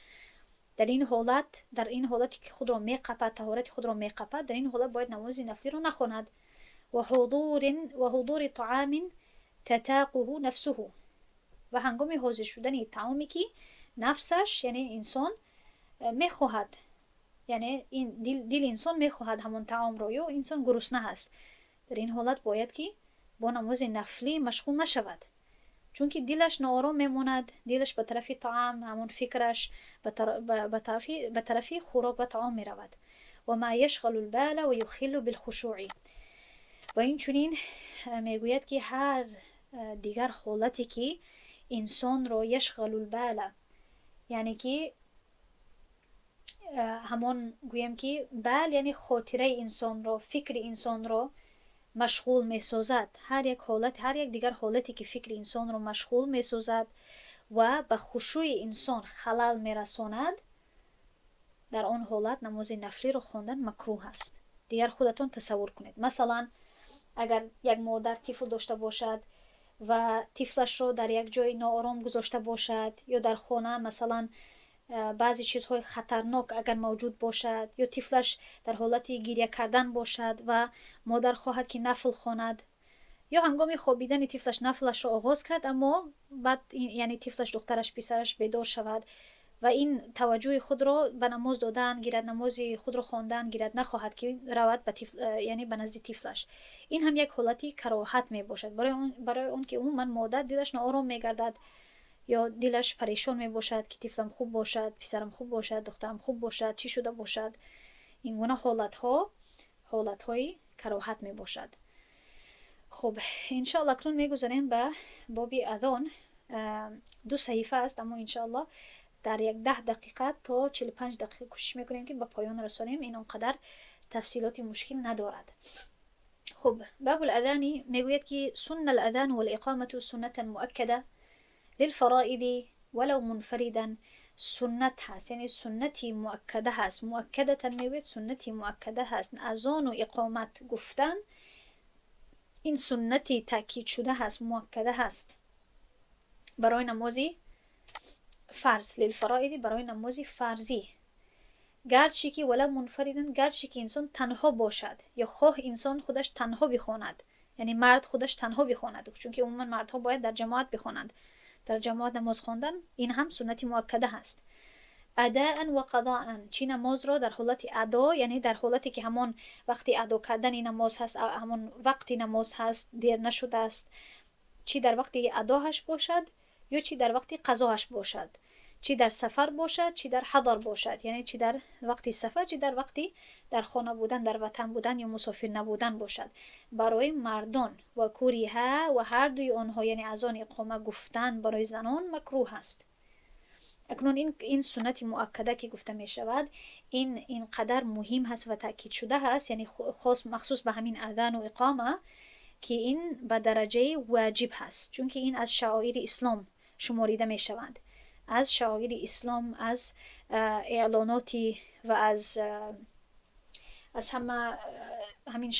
Дар ин ҳолат, дар ин ҳолате ки худро меқапад, таҳорати худро меқапад, дар ин ҳолат бояд намози нафлиро нахонад. وحضور طعام تتاقه نفسه. Ва ҳангоми ҳозир шудани таоме, ки нафсаш, яъне инсон мехоҳад, яъне дили инсон мехоҳад ҳамон таомро ё инсон гурусна ҳаст, дар ин ҳолат бояд ки бо намози нафлӣ машғул нашавад, чунки дилаш ноором мемонад, дилаш ба тарафи таом, ҳамон фикраш ба тарафи хӯрок ва таом меравад. وما يشغل البال ويخل بالخشوع. Ва инчунин мегӯяд, ки ҳар дигар ҳолате, ки инсонро يشغل البال, яъне ки ҳамон, гӯем ки بال, яъне хотираи инсонро, фикри инсонро машғул месозад, ҳар як ҳолат, ҳар як дигар ҳолате, ки фикри инсонро машғул месозад ва ба хушӯи инсон халал мерасонад, дар он ҳолат намози нафлиро хондан макрӯҳ аст. Дигар худатон тасаввур кунед, масалан, агар як модар тифл дошта бошад ва тифлашро дар як ҷои ноором гузошта бошад ё дар хона, масалан, баъзе чизҳои хатарнок агар мавҷуд бошад ё тифлаш дар ҳолати гиря кардан бошад ва модар хоҳад, ки нафл хонад, ё ҳангоми хобидани тифлаш нафлашро оғоз кард, аммо баъд, яъне, тифлаш, духтараш, писараш бедор шавад ва ин таваҷҷӯҳи худро ба намоз додан гирад, намози худро хондан гирад, нахоҳад, ки равад ба яъне ба назди тифлаш. Ин ҳам як ҳолати кароҳат мебошад, барои он ки умуман модар дилаш ноором мегардад ё дилаш парешон мебошад, ки тифлам хуб бошад, писарам хуб бошад, духтарам хуб бошад, чӣ шуда бошад. Ин гуна ҳолатҳо ҳолатҳои кароҳат мебошад. Хуб, иншоалло, акнун мегузарем ба боби азон. Ду саҳифа аст, аммо иншоалло дар як 10 дақиқа то 45 дақиқа кӯшиш мекунем, ки ба поён расонем. Ин он қадар тафсилоти мушкил надорад. Хуб, باب الأذان. Мегӯяд, ки سن الأذان والإقامة سنة مؤكدة للفرائض ولو منفردا. Суннат ҳаст, яъне суннати муаккада ҳаст. مؤكدة мегӯяд, суннати муаккада ҳаст азону иқомат гуфтан. Ин суннати таъкидшуда ҳаст, муаккада ҳаст барои намози фарз. للفرائض, барои намози фарзӣ, гарчи ки ولو منفردا, гарчи ки инсон танҳо бошад ё хоҳ инсон худаш танҳо бихонад, яъне мард худаш танҳо бихонад, чунки умуман мардҳо бояд дар ҷамоат бихонанд. Дар ҷамоат намоз хондан, ин ҳам суннати муаккада ҳаст. أداء وقضاء, чӣ намозро дар ҳолати адо, яъне дар ҳолате ки ҳамон вақти адо кардани намоз ҳаст, ҳамон вақти намоз ҳаст, дер нашудааст, чӣ дар вақти адоҳаш бошад ё чӣ дар вақти қазоаш бошад, чӣ дар сафар бошад, чӣ дар ҳадар бошад, яъне чӣ дар вақти сафар, чӣ дар вақти дар хона будан, дар ватан будан ё мусофир набудан бошад, барои мардон. وكره, ва ҳардуи онҳо, яъне азон, иқома гуфтан, барои занон макрӯҳ аст. Акнун ин суннати муаккада, ки гуфта мешавад, ин ин қадар муҳим ҳаст ва таъкидшуда ҳаст, яъне хос, махсус ба ҳамин адану иқома, ки ин ба дараҷаи воҷиб ҳаст, чунки ин аз шаоири ислом шуморида мешаванд, аз шаоири ислом, аз эълоноти ва аз ҳама ҳамин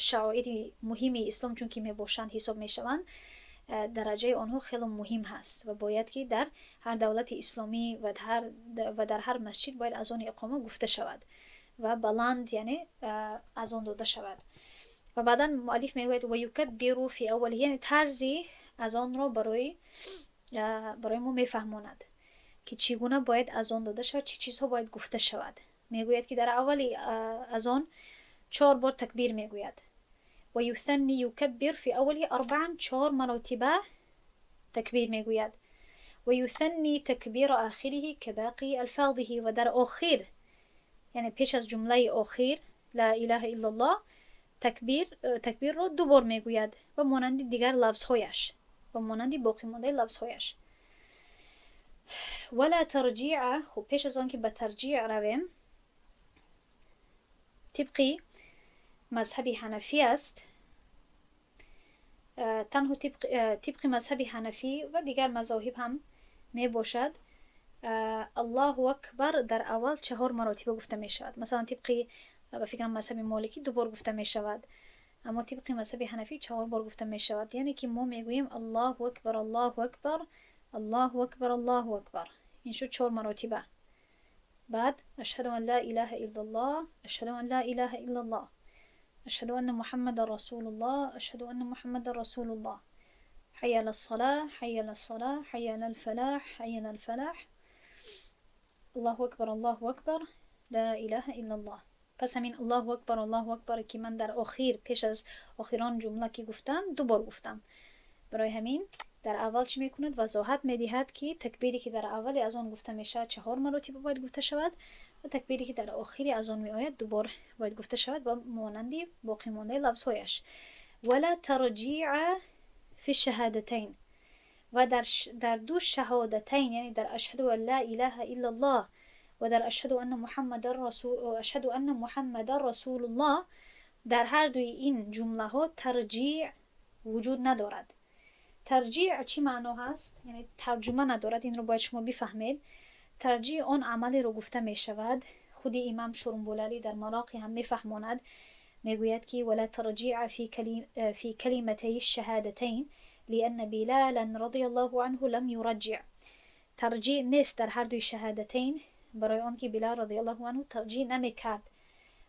шаоири муҳими ислом чунки мебошанд, ҳисоб мешаванд, дараҷаи онҳо хело муҳим ҳаст ва бояд, ки дар ҳар давлати исломӣ ва дар ҳар масҷид бояд азони иқома гуфта шавад. Ва баланд, яъне азон дода шавад. Ва баъдан муаллиф мегӯяд: ويكبر في أوله, яъне тарзи азонро барои мо мефаҳмонад, ки чӣ гуна бояд азон дода шавад, чӣ чизҳо бояд гуфта шавад. Мегӯяд, ки дар аввали азон чор бор такбир мегӯяд. ويثني يكبر في أوله أربعا, чор маротиба такбир мегӯяд. ويثني تكبير آخره كباقي ألفاظه, ва дар охир, яъне пеш аз ҷумлаи охир لا إله إلا الله, такбирро ду бор мегӯяд ва монанди дигар лафзҳояш, ва монанди боқимондаи лафзҳояш. ولا ترجيع. Хуб, пеш аз он ки ба тарҷиъ равем, тибқи мазҳаби ҳанафӣ аст, танҳо тибқи мазҳаби ҳанафӣ ва дигар мазоҳиб ҳам мебошад, الله أكبر дар аввал чаҳор маротиба гуфта мешавад. Масалан, тибқи, ба фикрам, мазҳаби моликӣ ду бор гуфта мешавад, аммо тибқи мазҳаби ҳанафӣ чаҳор бор гуфта мешавад. Яъне ки мо мегӯем: الله أكبر, الله أكبر, الله أكبر, الله أكبر. Ин шуд чор маротиба. Баъд أشهد أن لا إله إلا الله, أشهد أن لا إله إلا الله, أشهد أن محمدا رسول الله, أشهد أن محمدا رسول الله, حي على الصلاة, حي على الصلاة, حي على الفلاح, حي على الفلاح, الله أكبر, الله أكبر, لا إله إلا الله. Пас ҳамин الله أكبر, الله أكبر, ки ман дар охир, пеш аз охирон ҷумла ки гуфтам, ду бор гуфтам. Барои ҳамин дар аввал чӣ мекунад? Вазоҳат медиҳад, ки такбире, ки дар аввали азон гуфта мешавад, чаҳор маротиба бояд гуфта шавад ва такбире, ки дар охири азон меояд, ду бор бояд гуфта шавад ба монанди боқимондаи лафзҳояш. ولا ترجيع في الشهادتين, ва дар ду шаҳодатайн, яъне дар أشهد أن لا إله إلا الله ва дар أشهد أن محمدا رسول الله, дар ҳар дуи ин ҷумлаҳо тарҷиъ вуҷуд надорад. Тарҷиъ чӣ маъно ҳаст? Яъне тарҷума надорад, инро бояд шумо бифаҳмед. Тарҷиъ он амалеро гуфта мешавад, худи имам Шурумбулалӣ дар Мароқӣ ҳам мефаҳмонад, мегӯяд, ки ولا ترجيع في كلمتي الشهادتين لأن بلالا رضي الله عنه لم يرجع. Тарҷиъ нест дар ҳар дуи шаҳадатайн, барои он ки Билал رضي الله عنه тарҷиъ намекард.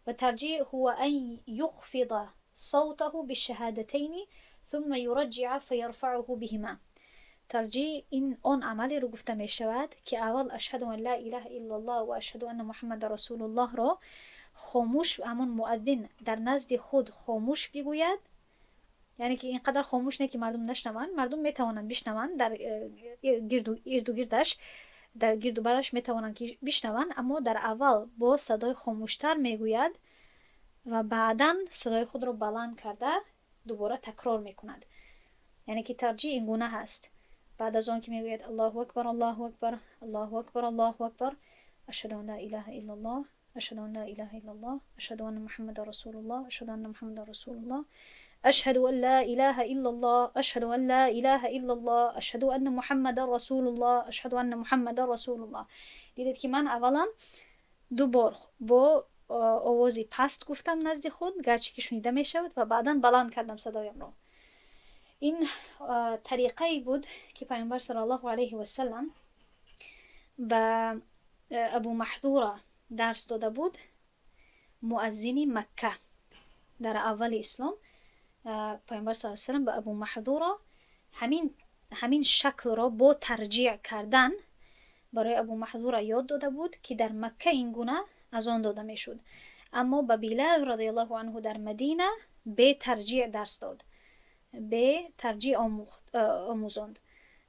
Ва тарҷиъ هو أن يخفض صوته بالشهادتين ثم يرجع فيرفعه بهما. Тарҷиъ ин он амалеро гуфта мешавад, ки аввал أشهد أن لا إله إلا الله ва أشهد أن محمدا رسول الله ро хомӯш, ҳамон муаддин дар назди худ хомӯш бигӯяд, яъне ки ин қадар хомӯш не, ки мардум нашнаванд, мардум метавонанд бишнаванд, дар ирду гирдаш, дар гирду бараш метавонанд, ки бишнаванд, аммо дар аввал бо садои хомӯштар мегӯяд ва баъдан садои худро баланд карда дубора такрор мекунад. Яъне ки тарҷиъ ин гуна ҳаст: баъд аз он ки мегӯяд الله أكبر, الله أكبر, الله أكبر, الله أكبر, أشهد أن لا إله إلا الله, أشهد أن لا إله إلا الله, أشهد أن محمدا رسول الله, أشهد أن محمدا رسول الله, أشهد أن لا إله إلا الله, أشهد أن لا إله إلا الله, أشهد أن محمدا رسول الله, أشهد أن محمدا رسول الله. Дидед, ки ман аввалан ду бор бо овози паст гуфтам назди худ, гарчи ки шунида мешавад, ва баъдан баланд кардам садоямро. Ин тариқае буд, ки Пайғамбар صلى الله عليه وسلم ба Абу Маҳдура дарс дода буд, муаззини Макка. Дар аввали ислом Пайғамбар с салам ба Абу Маҳдура ҳамин шаклро бо тарҷиъ кардан барои Абу Маҳдура ёд дода буд, ки дар Макка ин гуна азон дода мешуд, аммо ба Билал رضي الله عنه дар Мадина бе тарҷиъ дарс дод, бе тарҷиъ омӯзонд.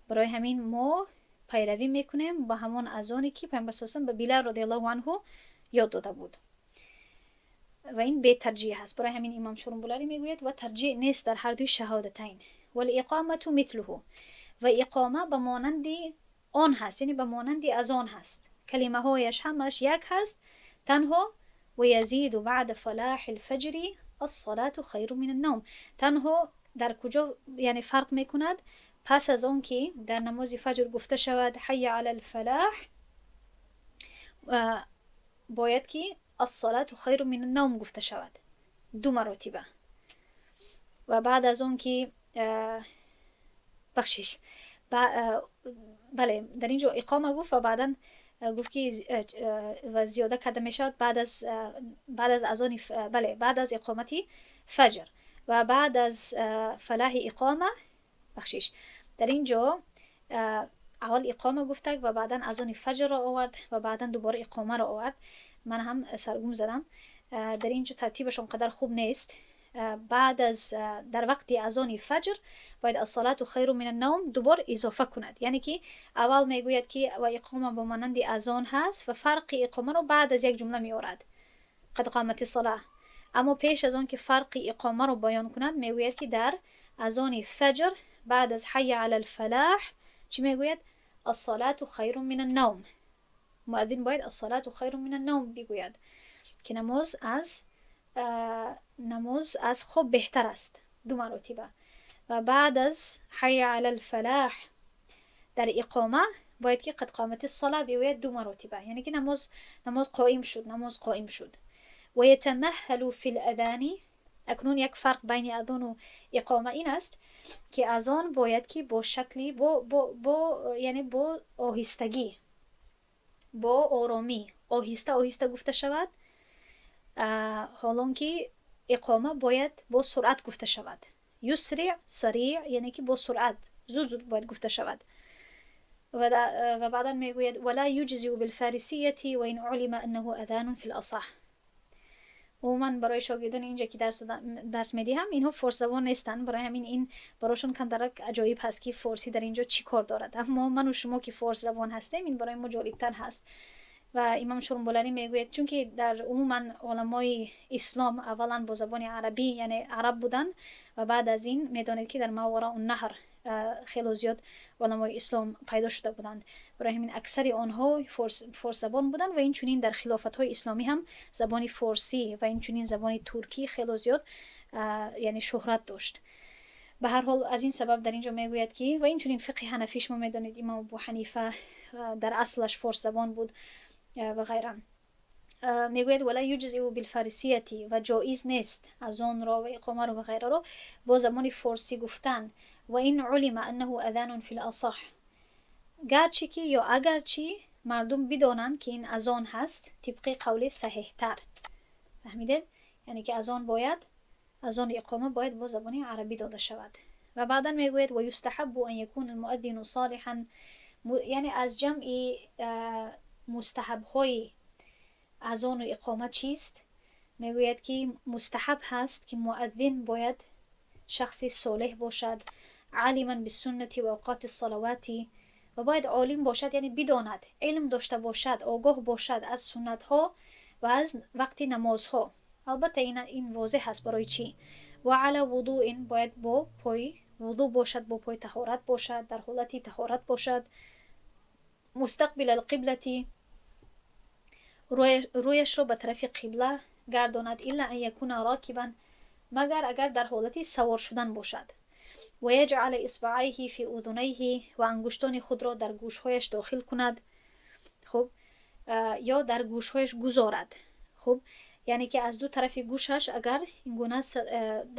Барои ҳамин мо пайравӣ мекунем ба ҳамон азоне, ки Пайғамбар с ба Билал رضي الله عنه ёд дода буд, ва ин бетарҷиъ ҳаст. Барои ҳамин имом Шурумбулалӣ мегӯяд: ва тарҷиъ нест дар ҳар дуи шаҳодатайн. والإقامة مثله, ва иқома ба монанди он ҳаст, яъне ба монанди азон ҳаст, калимаҳояш ҳамааш як ҳаст. Танҳо ويزيد بعد فلاح الفجر الصلاة خير من النوم. Танҳо дар куҷо, яъне, фарқ мекунад? Пас аз он ки дар намози фаҷр гуфта шавад حي على الفلاح, бояд ки الصلاة خير من النوم гуфта шавад ду маротиба. Ва баъд аз он ки, бахшиш, бале, дар ин ҷо иқома гуфт ва баъдан Гуфт ки ва зиёда карда мешавад баъд аз азони, бале, баъд аз иқомати фаҷр ва баъд аз фалаҳи иқома. Бахшиш, дар ин ҷо аввал иқома гуфтак ва баъдан азони фаҷрро овард ва баъдан дубора иқомаро овард. Ман ҳам саргум задам. Дар ин ҷо тартибаш он қадар хуб нест. Баъд аз, дар вақти азони фаҷр бояд الصلاة خير من النوم дубор изофа кунад. Яъне ки аввал мегӯяд, ки ва иқома бо монанди азон ҳаст ва фарқи иқомаро баъд аз як ҷумла меорад: قد قامت الصلاة. Аммо пеш аз он ки фарқи иқомаро баён кунад, мегӯяд, ки дар азони фаҷр баъд аз حي على الفلاح чӣ мегӯяд? الصلاة خير من النوم. Муаззин бояд الصلاة خير من النوم бигӯяд, ки намоз аз хоб беҳтар аст, ду маротиба. Ва баъд аз حي على الفلاح дар иқома бояд ки قد قامت الصلاة бигӯяд ду маротиба, яъне ки намоз қоим шуд, намоз қоим шуд. ويتمهل في الأذان. Акнун як фарқ байни азону иқома ин аст, ки азон бояд ки бо шакли бо яъне бо оҳистагӣ, бо оромӣ, оҳиста оҳиста гуфта шавад, ҳолон ки иқома бояд бо суръат гуфта шавад. يسرع، سريع, яъне ки бо суръат, зуд зуд бояд гуфта шавад. Ва баъдан мегӯяд: ولا يجزئ بالفارسية وإن علم أنه أذان في الأصح. Умуман, барои шогирдони инҷа ки дарс медиҳам, инҳо форсзабон нестанд, барои ҳамин ин барошон камтарак аҷоиб ҳаст, ки форсӣ дар инҷо чӣ кор дорад. Аммо ману шумо ки форсзабон ҳастем, ин барои мо ҷолибтар ҳаст. Ва имом Шурумбуларӣ мегӯяд, чунки дар умуман оламои ислом аввалан бо забони арабӣ, яъне араб буданд, ва баъд аз ин медонед, ки дар Моварауннаҳр хело зиёд оламои ислом пайдо шуда буданд. Барои ҳамин аксари онҳо форсзабон буданд. Ва инчунин дар хилофатҳои исломӣ ҳам забони форсӣ ва инчунин забони туркӣ хело зиёд, яъне шӯҳрат дошт. Ба ҳар ҳол, аз ин сабаб дар ин ҷо мегӯяд, ки ва инчунин фиқҳи ҳанафӣ, шумо медонед, имом Абу Ҳанифа дар аслаш форсзабон буд ва ғайра. Мегӯяд: ولا يجزئ بالفارسية, ва ҷоиз нест азонро ва иқомаро ва ғайраро бо забони форсӣ гуфтан. وإن علم أنه أذان في الأصح, гарчи ки ё агарчи мардум бидонанд, ки ин азон ҳаст, тибқи қавли саҳеҳтар. Фаҳмидед? Яъне ки азон бояд, азону иқома бояд бо забони арабӣ дода шавад. Ва баъдан мегӯяд: ويستحب أن يكون المؤذن صالحا. Яъне аз ҷамъи мустаҳабҳои азону иқома чист? Мегӯяд, ки мустаҳаб ҳаст, ки муаззин бояд шахси солеҳ бошад, عالما بالسنة وأوقات الصلوات, ва бояд олим бошад, яъне бидонад, илм дошта бошад, огоҳ бошад аз суннатҳо ва аз вақти намозҳо. Албатта, ин возеҳ аст барои чӣ. وعلى وضوء, бояд бо пои вудӯ бошад, бо пои таҳорат бошад, дар ҳолати таҳорат бошад. مستقبل القبلة, рӯяшро ба тарафи қибла гардонад. إلا أن يكون راكبا, магар агар дар ҳолати савор шудан бошад. ويجعل إصبعيه في أذنيه, ва ангуштони худро дар гӯшҳояш дохил кунад, хуб, ё дар гӯшҳояш гузорад. Хуб, яъне ки аз ду тарафи гӯшаш агар ин гуна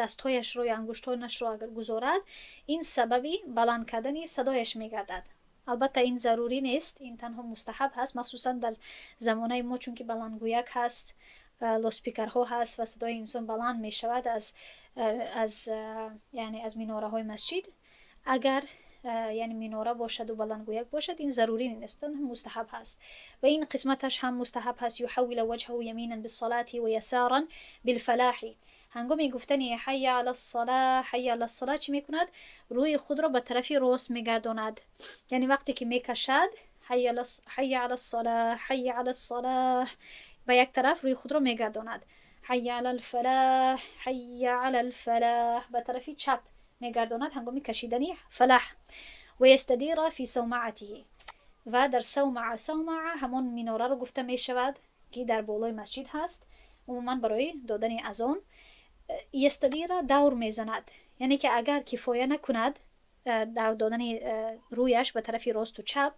дастҳояшро ё ангуштонашро агар гузорад, ин сабаби баланд кардани садояш мегардад. Албатта, ин зарурӣ нест, ин танҳо мустаҳаб ҳаст, махсусан дар замонаи мо, чунки баландгӯяк ҳаст, лоспикерҳо ҳаст ва садои инсон баланд мешавад аз яъне аз минораҳои масҷид. Агар, яъне, минора бошаду баландгӯяк бошад, ин зарурӣ нест, танҳо мустаҳаб ҳаст. Ва ин қисматаш ҳам мустаҳаб ҳаст: يحول وجهه يمينا بالصلاة ويسارا بالفلاح. Ҳангоми гуфтани حي على الصلاة، حي على الصلاة чӣ мекунад? Рӯи худро ба тарафи рост мегардонад. Яъне вақте ки мекашад حي على الصلاة، حي على الصلاة, ба як тараф рӯи худро мегардонад. حي على الفلاح، حي على الفلاح, ба тарафи чап мегардонад ҳангоми кашидани фалаҳ. ويستدير في صومعته, ва дар савмаа. Савмаа ҳамон минораро гуфта мешавад, ки дар болои масҷид ҳаст, умуман барои додани азон. يستدير, давр мезанад, яъне ки агар кифоя накунад дар додани рӯяш ба тарафи росту чап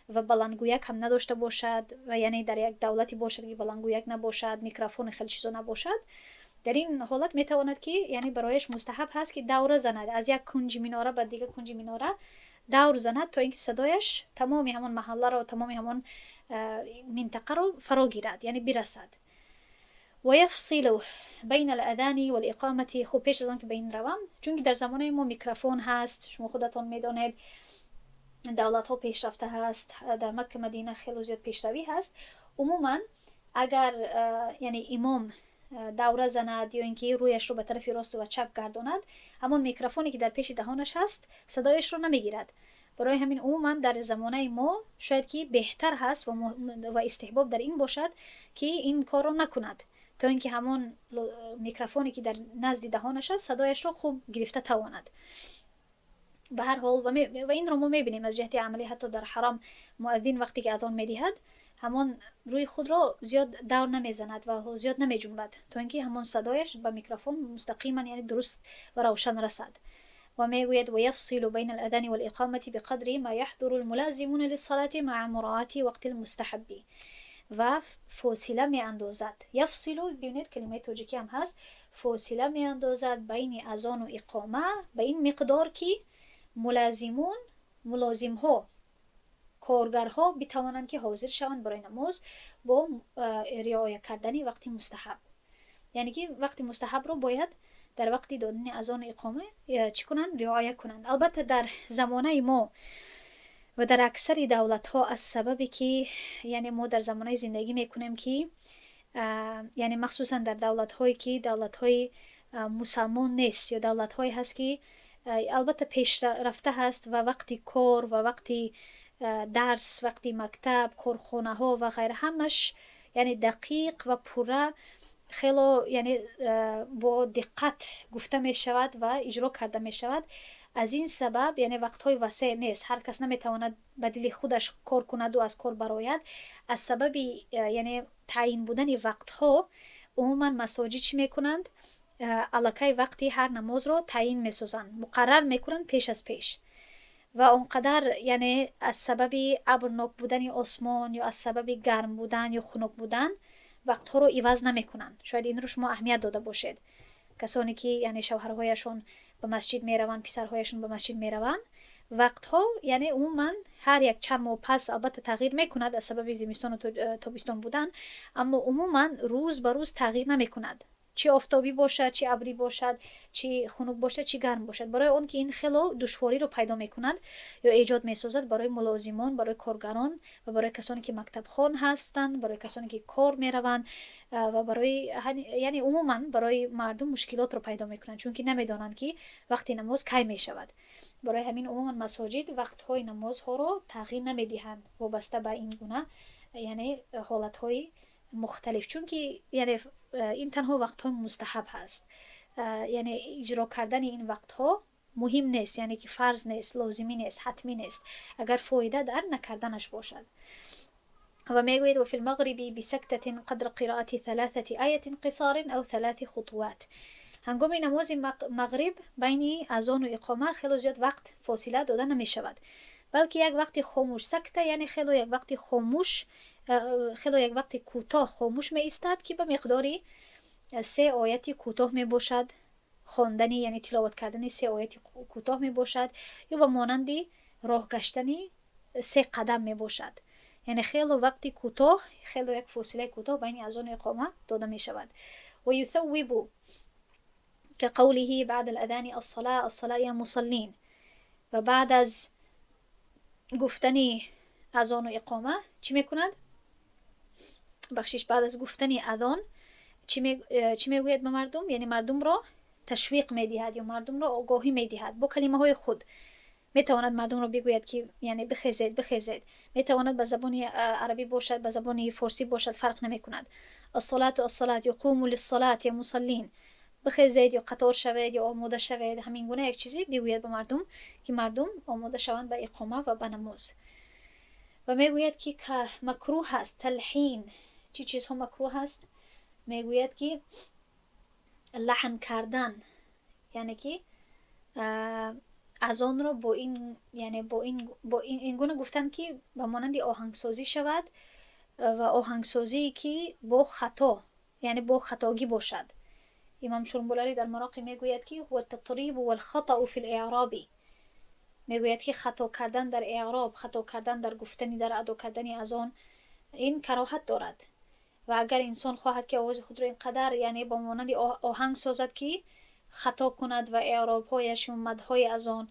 ва баландгӯяк ҳам надошта бошад, ва яъне дар як давлате бошад, ки баландгӯяк набошад, микрофони хеле чизо набошад, дар ин ҳолат метавонад ки, яъне барояш мустаҳаб ҳаст, ки давра занад аз як кунҷи минора ба дигар кунҷи минора. Давр занад, то ин ки садояш тамоми ҳамон маҳалларо, тамоми ҳамон минтақаро фаро гирад, яъне бирасад. ويفصل بين الأذان والإقامة. Хуб, пеш аз он ки ба ин равам, чунки дар замонаи мо микрофон ҳаст, шумо худатон медонед, давлатҳо пешрафта ҳаст, дар Макка, Мадина хело зиёд пешравӣ ҳаст. Умуман, агар, яъне, имом давра занад ё ин ки рӯяшро ба тарафи росту ва чап гардонад, ҳамон микрофоне, ки дар пеши даҳонаш ҳаст, садояшро намегирад. Барои ҳамин умуман дар замонаи мо шояд ки беҳтар ҳаст ва истиҳбоб дар ин бошад, ки ин корро накунад, то ин ки ҳамон микрофоне, ки дар назди даҳонаш аст, садояшро хуб гирифта тавонад. Ба ҳар ҳол, ва инро мо мебинем аз ҷиҳати амалӣ, ҳатто дар Ҳарам муаззин вақте ки азон медиҳад, ҳамон рӯи худро зиёд давр намезанад ва зиёд намеҷунбад, то ин ки ҳамон садояш ба микрофон мустақиман, яъне дуруст ва равшан расад. Ва мегӯяд: ويفصل بين الأذان والإقامة بقدر ما يحضر الملازمون للصلاة مع مراعاة وقت المستحب. Ва фосила меандозад. يفصل, бибинед, калимаи тоҷикӣ ҳам ҳаст. Фосила меандозад байни азону иқома ба ин миқдор, ки ملازمون, мулозимҳо, коргарҳо битавонанд, ки ҳозир шаванд барои намоз бо риоя кардани вақти мустаҳаб. Яъне ки вақти мустаҳабро бояд дар вақти додани азону иқома чӣ кунанд? Риоя кунанд. Албатта, дар замонаи мо ва дар аксари давлатҳо, аз сабабе ки, яъне, мо дар замонае зиндагӣ мекунем, ки, яъне, махсусан дар давлатҳое, ки давлатҳои мусалмон нест ё давлатҳое ҳаст, ки албатта пешрафта ҳаст ва вақти кор ва вақти дарс, вақти мактаб, корхонаҳо ва ғайра ҳамаш, яъне, дақиқ ва пурра, хело, яъне, бо диққат гуфта мешавад ва иҷро карда мешавад. Аз ин сабаб, яъне, вақтҳои васеъ нест, ҳар кас наметавонад ба дили худаш кор кунаду аз кор барояд. Аз сабаби, яъне, таъйин будани вақтҳо, умуман масоҷид чӣ мекунанд? Аллакай вақти ҳар намозро таъйин месозанд, муқаррар мекунанд пеш аз пеш ва он қадар, яъне, аз сабаби абрнок будани осмон ё аз сабаби гарм будан ё хунук будан вақтҳоро иваз намекунанд. Шояд инро шумо аҳамият дода бошед, касоне ки, яъне, шавҳарҳояшон ба масҷид мераванд, писарҳояшон ба масҷид мераванд. Вақтҳо, яъне, умуман ҳар як чанд моҳ пас албатта тағйир мекунад аз сабаби зимистону тобистон будан, аммо умуман рӯз ба рӯз тағйир намекунад, чӣ офтобӣ бошад, чӣ абрӣ бошад, чӣ хунук бошад, чӣ гарм бошад. Барои он ки ин хело душвориро пайдо мекунад ё эҷод месозад барои мулозимон, барои коргарон ва барои касоне, ки мактабхон ҳастанд, барои касоне, ки кор мераванд ва барои, яъне, умуман барои мардум мушкилотро пайдо мекунанд, чунки намедонанд, ки вақти намоз кай мешавад. Барои ҳамин умуман масоҷид вақтҳои намозҳоро тағйир намедиҳанд вобаста ба ин гуна, яъне, ҳолатҳои мухталиф, чунки, яъне, ин танҳо вақтҳои мустаҳаб ҳаст, яъне иҷро кардани ин вақтҳо муҳим нест, яъне ки фарз нест, лозимӣ нест, ҳатмӣ нест, агар фоида дар накарданаш бошад. Ва мегӯяд: وفي المغرب بسكتة قدر قراءة ثلاثة آيات قصار أو ثلاث خطوات. Ҳангоми намози мағриб байни азону иқома хело зиёд вақт фосила дода намешавад, балки як вақти хомӯш, سكتة, яъне хело як вақти хомӯш, хело як вақти кӯтоҳ хомӯш меистад, ки ба миқдори се ояти кӯтоҳ мебошад, хондани, яъне тиловат кардани се ояти кӯтоҳ мебошад ё ба монанди роҳ гаштани се қадам мебошад. Яъне хело вақти кӯтоҳ, хело як фосилаи кӯтоҳ байни азону иқома дода мешавад. ويثوب كقوله بعد الأذان الصلاة الصلاة يا مصلين. Ва баъд аз гуфтани азону иқома чӣ мекунад? Бахшиш, баъд аз гуфтани азон чӣ мегӯяд ба мардум? Яъне мардумро ташвиқ медиҳад ё мардумро огоҳӣ медиҳад бо калимаҳои худ. Метавонад мардумро бигӯяд, ки, яъне, бихезед, бихезед. Метавонад ба забони арабӣ бошад, ба забони форсӣ бошад, фарқ намекунад. الصلاة الصلاة ё قوموا للصلاة يا مصلين, бихезед ё қатор шавед ё омода шавед, ҳамин гуна як чизе бигӯяд ба мардум, ки мардум омода шаванд ба иқома ва ба намоз. Ва мегӯяд, ки макрӯҳ аст تلحين. Чӣ чизҳо макрӯҳ аст? Мегӯяд, ки лаҳн кардан, яъне ки азонро бо ин, яъне бо ин гуна гуфтан, ки ба монанди оҳангсозӣ шавад ва оҳангсозие, ки бо хато, яъне бо хатогӣ бошад. Имом Шурмбулалӣ дар Мароқӣ мегӯяд, ки هو التطريب والخطأ في الإعراب. Мегӯяд, ки хато кардан дар эъроб, хато кардан дар гуфтани, дар адо кардани азон, ин кароҳат дорад. Ва агар инсон хоҳад, ки овози худро ин қадар, яъне бо монанди оҳанг созад, ки хато кунад ва эъробҳояш ё мадҳои азон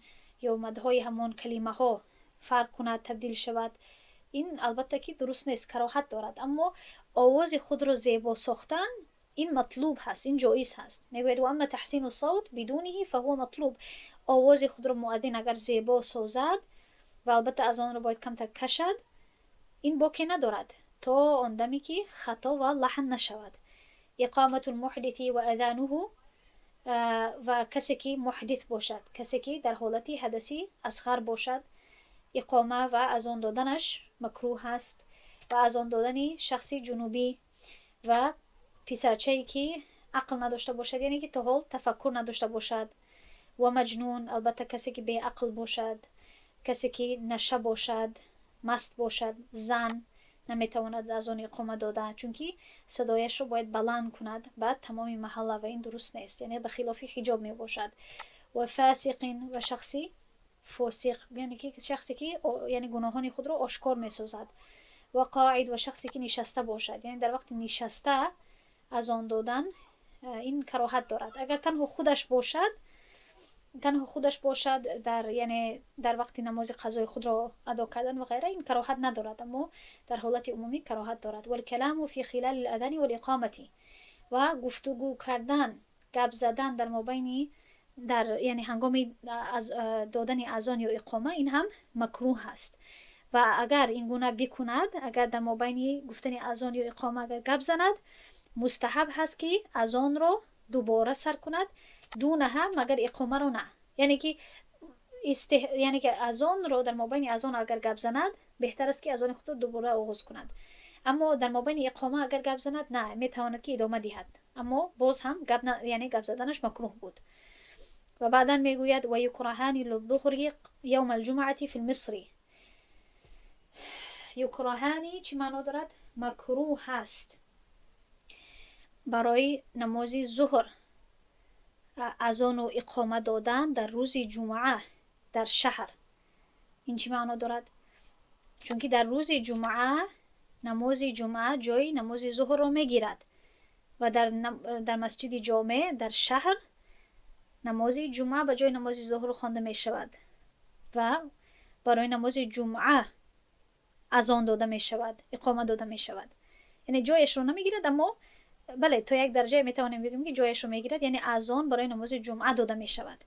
ё мадҳои ҳамон калимаҳо фарқ кунад, табдил шавад, ин албатта ки дуруст нест, кароҳат дорад. Аммо овози худро зебо сохтан, ин матлуб ҳаст, ин ҷоиз ҳаст. Мегӯяд: وأما تحسين الصوت بدونه فهو مطلوب. Овози худро муаддин агар зебо созад, ва албатта азонро бояд камтар кашад, ин боке надорад, то он даме ки хато ва лаҳн нашавад. إقامة المحدث وأذانه. Ва касе ки муҳдис бошад, касе ки дар ҳолати ҳадаси асғар бошад, иқома ва азон доданаш макрӯҳ ҳаст. Ва азон додани шахси ҷунубӣ ва писарчае ки ақл надошта бошад, яъне ки то ҳол тафаккур надошта бошад, ва مجنون, албатта касе ки беақл бошад, касе ки наша бошад, маст бошад. Зан наметавонад азону иқома дода, чунки садояшро бояд баланд кунад ба тамоми маҳалла, ва ин дуруст нест, яъне ба хилофи ҳиҷоб мебошад. وفاسق, ва шахси фосиқ, яъне ки шахсе ки, яъне, гуноҳони худро ошкор месозад. وقاعد, ва шахсе ки нишаста бошад, яъне дар вақти нишаста азон додан, ин кароҳат дорад. Агар танҳо худаш бошад, танҳо худаш бошад, дар, яъне дар вақти намози қазои худро адо кардан ва ғайра, ин кароҳат надорад, аммо дар ҳолати умумӣ кароҳат дорад. والكلام في خلال الأذان والإقامة. Ва гуфтугӯ кардан, гап задан дар мобайни, дар, яъне ҳангоми додани азон ё иқома, ин ҳам макрӯҳ аст. Ва агар ин гуна бикунад, агар дар мобайни гуфтани азон ё иқома агар гап занад, мустаҳаб ҳаст, ки азонро дубора сар кунад, دونها, магар иқомаро на. Яъне ки азонро, дар мобайни азон агар гап занад, беҳтар аст, ки азони худро дубора оғоз кунад. Аммо дар мобайни иқома агар гап занад, на, метавонад, ки идома диҳад, аммо боз ҳам гап, яъне гап заданаш макрӯҳ буд. Ва баъдан мегӯяд: ويكرهان للظهر يوم الجمعة في المصر. يكرهان чӣ маъно дорад? Макрӯҳ ҳаст барои намози зуҳр азону иқома додан дар рӯзи ҷумъа дар шаҳр. Ин чӣ маъно дорад? Чунки дар рӯзи ҷумъа намози ҷумъа ҷои намози зуҳрро мегирад ва дар масҷиди ҷомеъ дар шаҳр намози ҷумъа ба ҷои намози зуҳр хонда мешавад ва барои намози ҷумъа азон дода мешавад, иқома дода мешавад. Яъне ҷояшро намегирад, аммо бале, то як дараҷае метавонем бигӯем, ки ҷояшро мегирад, яъне азон барои намози ҷумъа дода мешавад.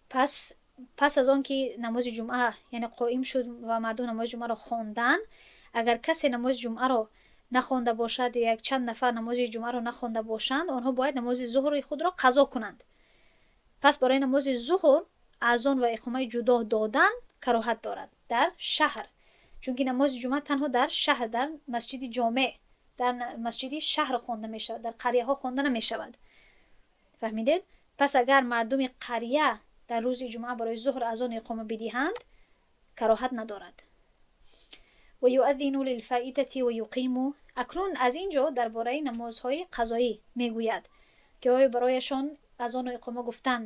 Пас аз он ки намози ҷумъа, яъне, қоим шуд ва мардум намози ҷумъаро хонданд, агар касе намози ҷумъаро нахонда бошад ё якчанд нафар намози ҷумъаро нахонда бошанд, онҳо бояд намози зуҳри худро қазо кунанд. Пас барои намози зуҳр азон ва иқомаи ҷудо додан кароҳат дорад дар шаҳр, чунки намози ҷумъа танҳо дар шаҳр, дар масҷиди ҷомеъ, дар масҷиди шаҳр хонда мешавад, дар қарияҳо хонда намешавад. Фаҳмидед? Пас агар мардуми қария дар рӯзи ҷумъа барои зуҳр азону иқома бидиҳанд, кароҳат надорад. ويؤذن للفائتة ويقيم. Акнун аз ин ҷо дар бораи намозҳои қазоӣ мегӯяд, ки оё барояшон азону иқома гуфтан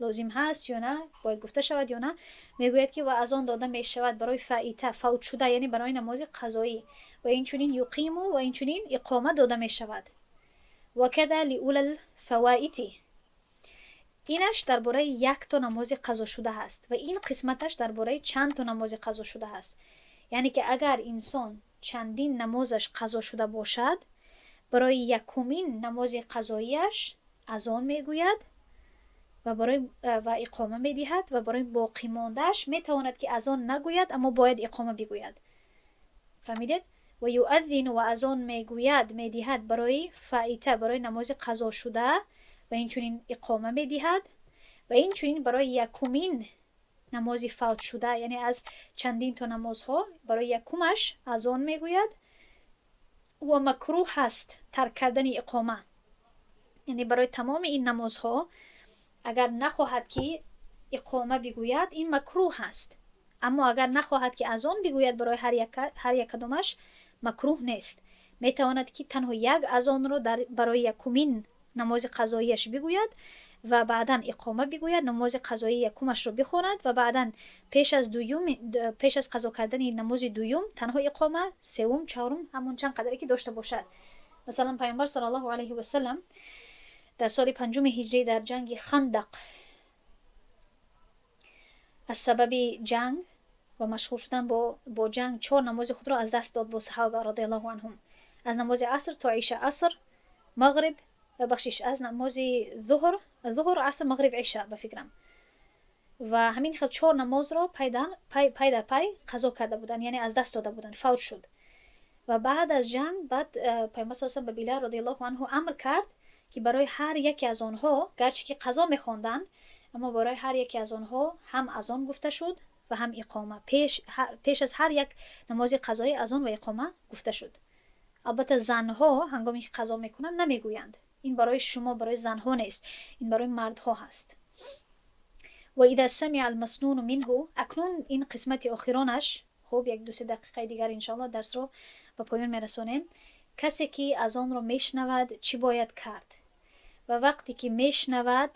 лозим ҳаст ё на, бояд гуфта шавад ё на. Мегӯяд, ки ва азон дода мешавад барои فائتة, фавтшуда, яъне барои намози қазоӣ, ва инчунин يقيم, ва инчунин иқома дода мешавад. وكذا لأولى الفوائت. Инаш дар бораи якто намози қазошуда ҳаст ва ин қисматаш дар бораи чанд то намози қазошуда ҳаст. Яъне ки агар инсон чандин намозаш қазо шуда бошад, барои якумин намози қазоияш азон мегӯяд ва барои ва иқома медиҳад ва барои боқимондааш метавонад, ки азон нагӯяд, аммо бояд иқома бигӯяд. Фаҳмидед? ويؤذن, ва азон мегӯяд, медиҳад барои فائتة, барои намози қазошуда, ва инчунин иқома медиҳад, ва инчунин барои якумин намози фавтшуда, яъне аз чандин то намозҳо барои якумаш азон мегӯяд. Ва макрӯҳ ҳаст тарк кардани иқома, яъне барои тамоми ин намозҳо агар нахоҳад, ки иқома бигӯяд, ин макрӯҳ ҳаст, аммо агар нахоҳад, ки азон бигӯяд, барои ҳар якадомаш макрӯҳ нест. Метавонад, ки танҳо як азонро барои якумин намози қазоияш бигӯяд. Ва баъдан иқома бигӯяд, намози қазоии якумашро бихонад ва баъдан пеш аз дуюм, пеш аз қазо кардани намози дуюм танҳо иқома, севум, чаҳорум, ҳамон чанд қадре ки дошта бошад. Масалан, Пайғамбар саллаллоҳу алайҳи васалам дар соли панҷуми ҳиҷрӣ дар ҷанги Хандақ аз сабаби ҷанг ва машғул шудан бо ҷанг чор намози худро аз даст дод бо саҳоба радиаллоҳу анҳум: аз намози аср то иша, аср, мағриб, бахшиш, аз намози зуҳр, аср, мағриб, иша, ба фикрам. Ва ҳамин хел чор намозро пай дар пай қазо карда буданд, яъне аз даст дода буданд, фавт шуд. Ва баъд аз ҷанг баъд Пайғамбар с ба Билал радиаллоҳу анҳу амр кард, ки барои ҳар яке аз онҳо, гарчи ки қазо мехонданд, аммо барои ҳар яке аз онҳо ҳам азон гуфта шуд ва ҳам иқома. Пеш аз ҳар як намози қазоӣ азон ва иқома гуфта шуд. Албатта, занҳо ҳангоме ки қазо мекунанд, намегӯянд. Ин барои шумо, барои занҳо нест, ин барои мардҳо ҳаст. وإذا سمع المسنون منه. Акнун ин қисмати охиронаш. Хуб, як ду се дақиқаи дигар, иншоалло, дарсро ба поён мерасонем. Касе ки азонро мешнавад, чӣ бояд кард? Ва вақте ки мешнавад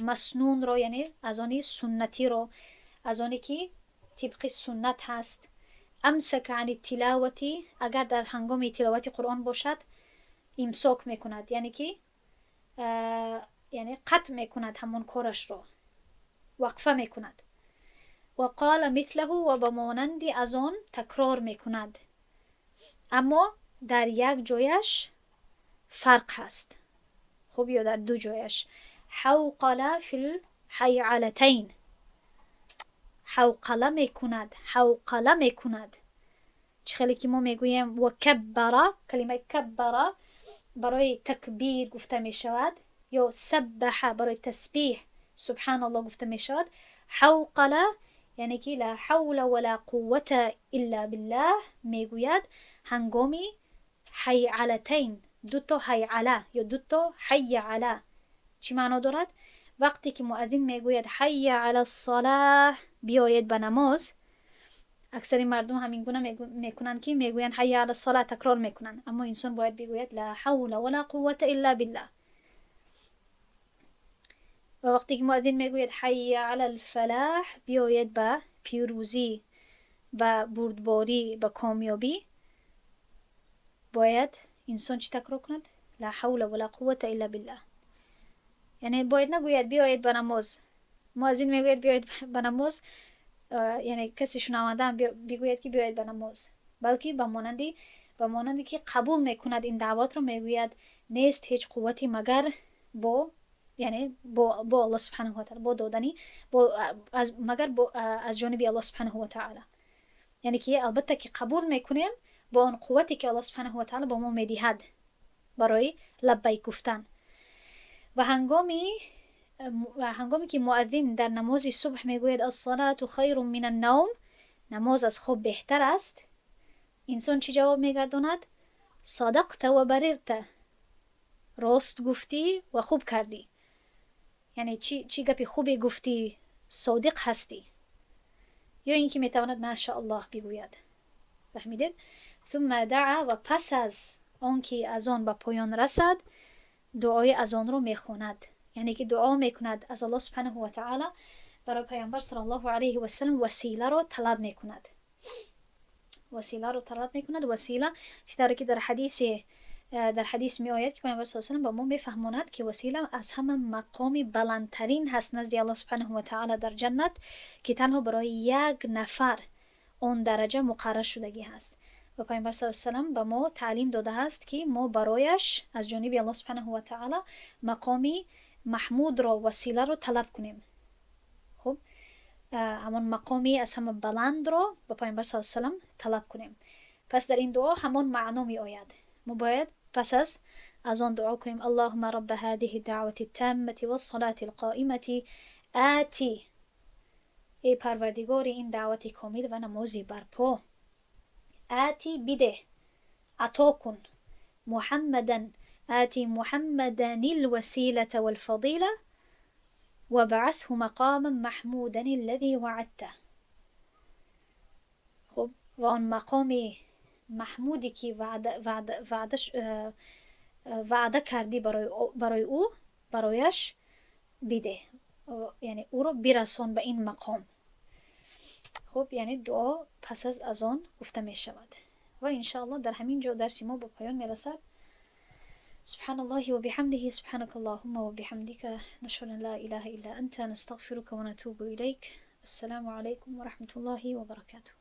маснунро, яъне азони суннатиро, азоне ки тибқи суннат ҳаст, أمسك عن التلاوة, агар дар ҳангоми тиловати Қуръон бошад, имсок мекунад, яъне ки яъне қатъ мекунад ҳамон корашро, вақфа мекунад. وقال مثله, ва ба монанди азон такрор мекунад. Аммо дар як ҷояш фарқ ҳаст, хуб, ё дар ду ҷояш: حوقل في الحيعلتين, ҳавқала мекунад. Ҳавқала мекунад, чӣ хеле ки мо мегӯем وكبر, калимаи كبر барои такбир гуфта мешавад, ё سبح барои тасбиҳ, субҳаналлоҳ гуфта мешавад. Ҳавқала, яъне ки لا حول ولا قوة إلا بالله мегӯяд ҳангоми ҳайалатайн, дуто ҳайала ё дуто حي على. Чӣ маъно дорад? Вақте ки муаззин мегӯяд حي على الصلاة, биёед ба намоз, аксари мардум ҳамин гуна мекунанд, ки мегӯянд حي على الصلاة, такрор мекунанд. Аммо инсон бояд бигӯяд لا حول ولا قوة إلا بالله. Ва вақте ки муаззин мегӯяд حي على الفلاح, биёед ба пирӯзӣ, ба бурдборӣ, ба комёбӣ, бояд инсон чӣ такрор кунад? لا حول ولا قوة إلا بالله. Яъне бояд нагӯяд биёед ба намоз. Муаззин мегӯяд биёед ба намоз, яъне каси шунавандаам бигӯяд, ки биёед ба намоз, балки ба монанде ки қабул мекунад ин даъватро, мегӯяд нест ҳеҷ қуввате, магар бо, яъне бо Аллоҳ субҳанаҳу ватаала, бо додани бо аз магар бо аз ҷониби Аллоҳ субҳанаҳу ватаала. Яъне ки албатта ки қабул мекунем бо он қуввате ки Аллоҳ субҳанаҳу ватаала ба мо медиҳад барои лаббайк гуфтан. Ва ҳангоме ки муаззин дар намози субҳ мегӯяд الصلاة خير من النوم, намоз аз хоб беҳтар аст, инсон чӣ ҷавоб мегардонад? صدقت وبررت, рост гуфтӣ ва хуб кардӣ, яъне чӣ гапи хубе гуфтӣ, содиқ ҳастӣ. Ё ин ки метавонад ما شاء الله бигӯяд. Фаҳмидед? ثم دعا, ва пас аз он ки азон ба поён расад, дуои азонро мехонад, яъне ки дуо мекунад аз Аллоҳ субҳанаҳу ватаала, барои Пайғамбар саллаллоҳу алайҳи васалам василаро талаб мекунад, василаро талаб мекунад. Васила чӣ тавре ки дар ҳадис меояд, ки Пайғамбар с ба мо мефаҳмонад, ки васила аз ҳама мақоми баландтарин ҳаст назди Аллоҳ субҳанаҳу ватаала дар ҷаннат, ки танҳо барои як нафар он дараҷа муқаррар шудагӣ ҳаст. Ва Пайғамбар с ба мо таълим додааст, ки мо барояш аз ҷониби Аллоҳ субҳанаҳу ватаала мақоми маҳмудро, василаро талаб кунем. Хуб, ҳамон мақоми аз ҳама баландро ба Пайғамбар с талаб кунем. Пас дар ин дуо ҳамон маъно меояд. Мо бояд пас аз азон дуо кунем: اللهم رب هذه الدعوة التامة والصلاة القائمة آت, эй Парвардигори ин даъвати комил ва намози барпо, آت, бидеҳ, ато кун, محمدا, آت محمدا الوسيلة والفضيلة وابعثه مقاما محمودا الذي وعدته. Хуб, ва он мақоми маҳмуде ки ваъда кардӣ барои ӯ, барояш. бидеҳ, яъне ӯро бирасон ба ин мақом. Хуб, яъне дуо пас аз азон гуфта мешавад. Ва иншааллоҳ, дар ҳамин ҷо дарси мо ба поён мерасад. سبحان الله وبحمده، سبحانك اللهم وبحمدك، نشهد أن لا إله إلا أنت، نستغفرك ونتوب إليك. السلام عليكم ورحمة الله وبركاته.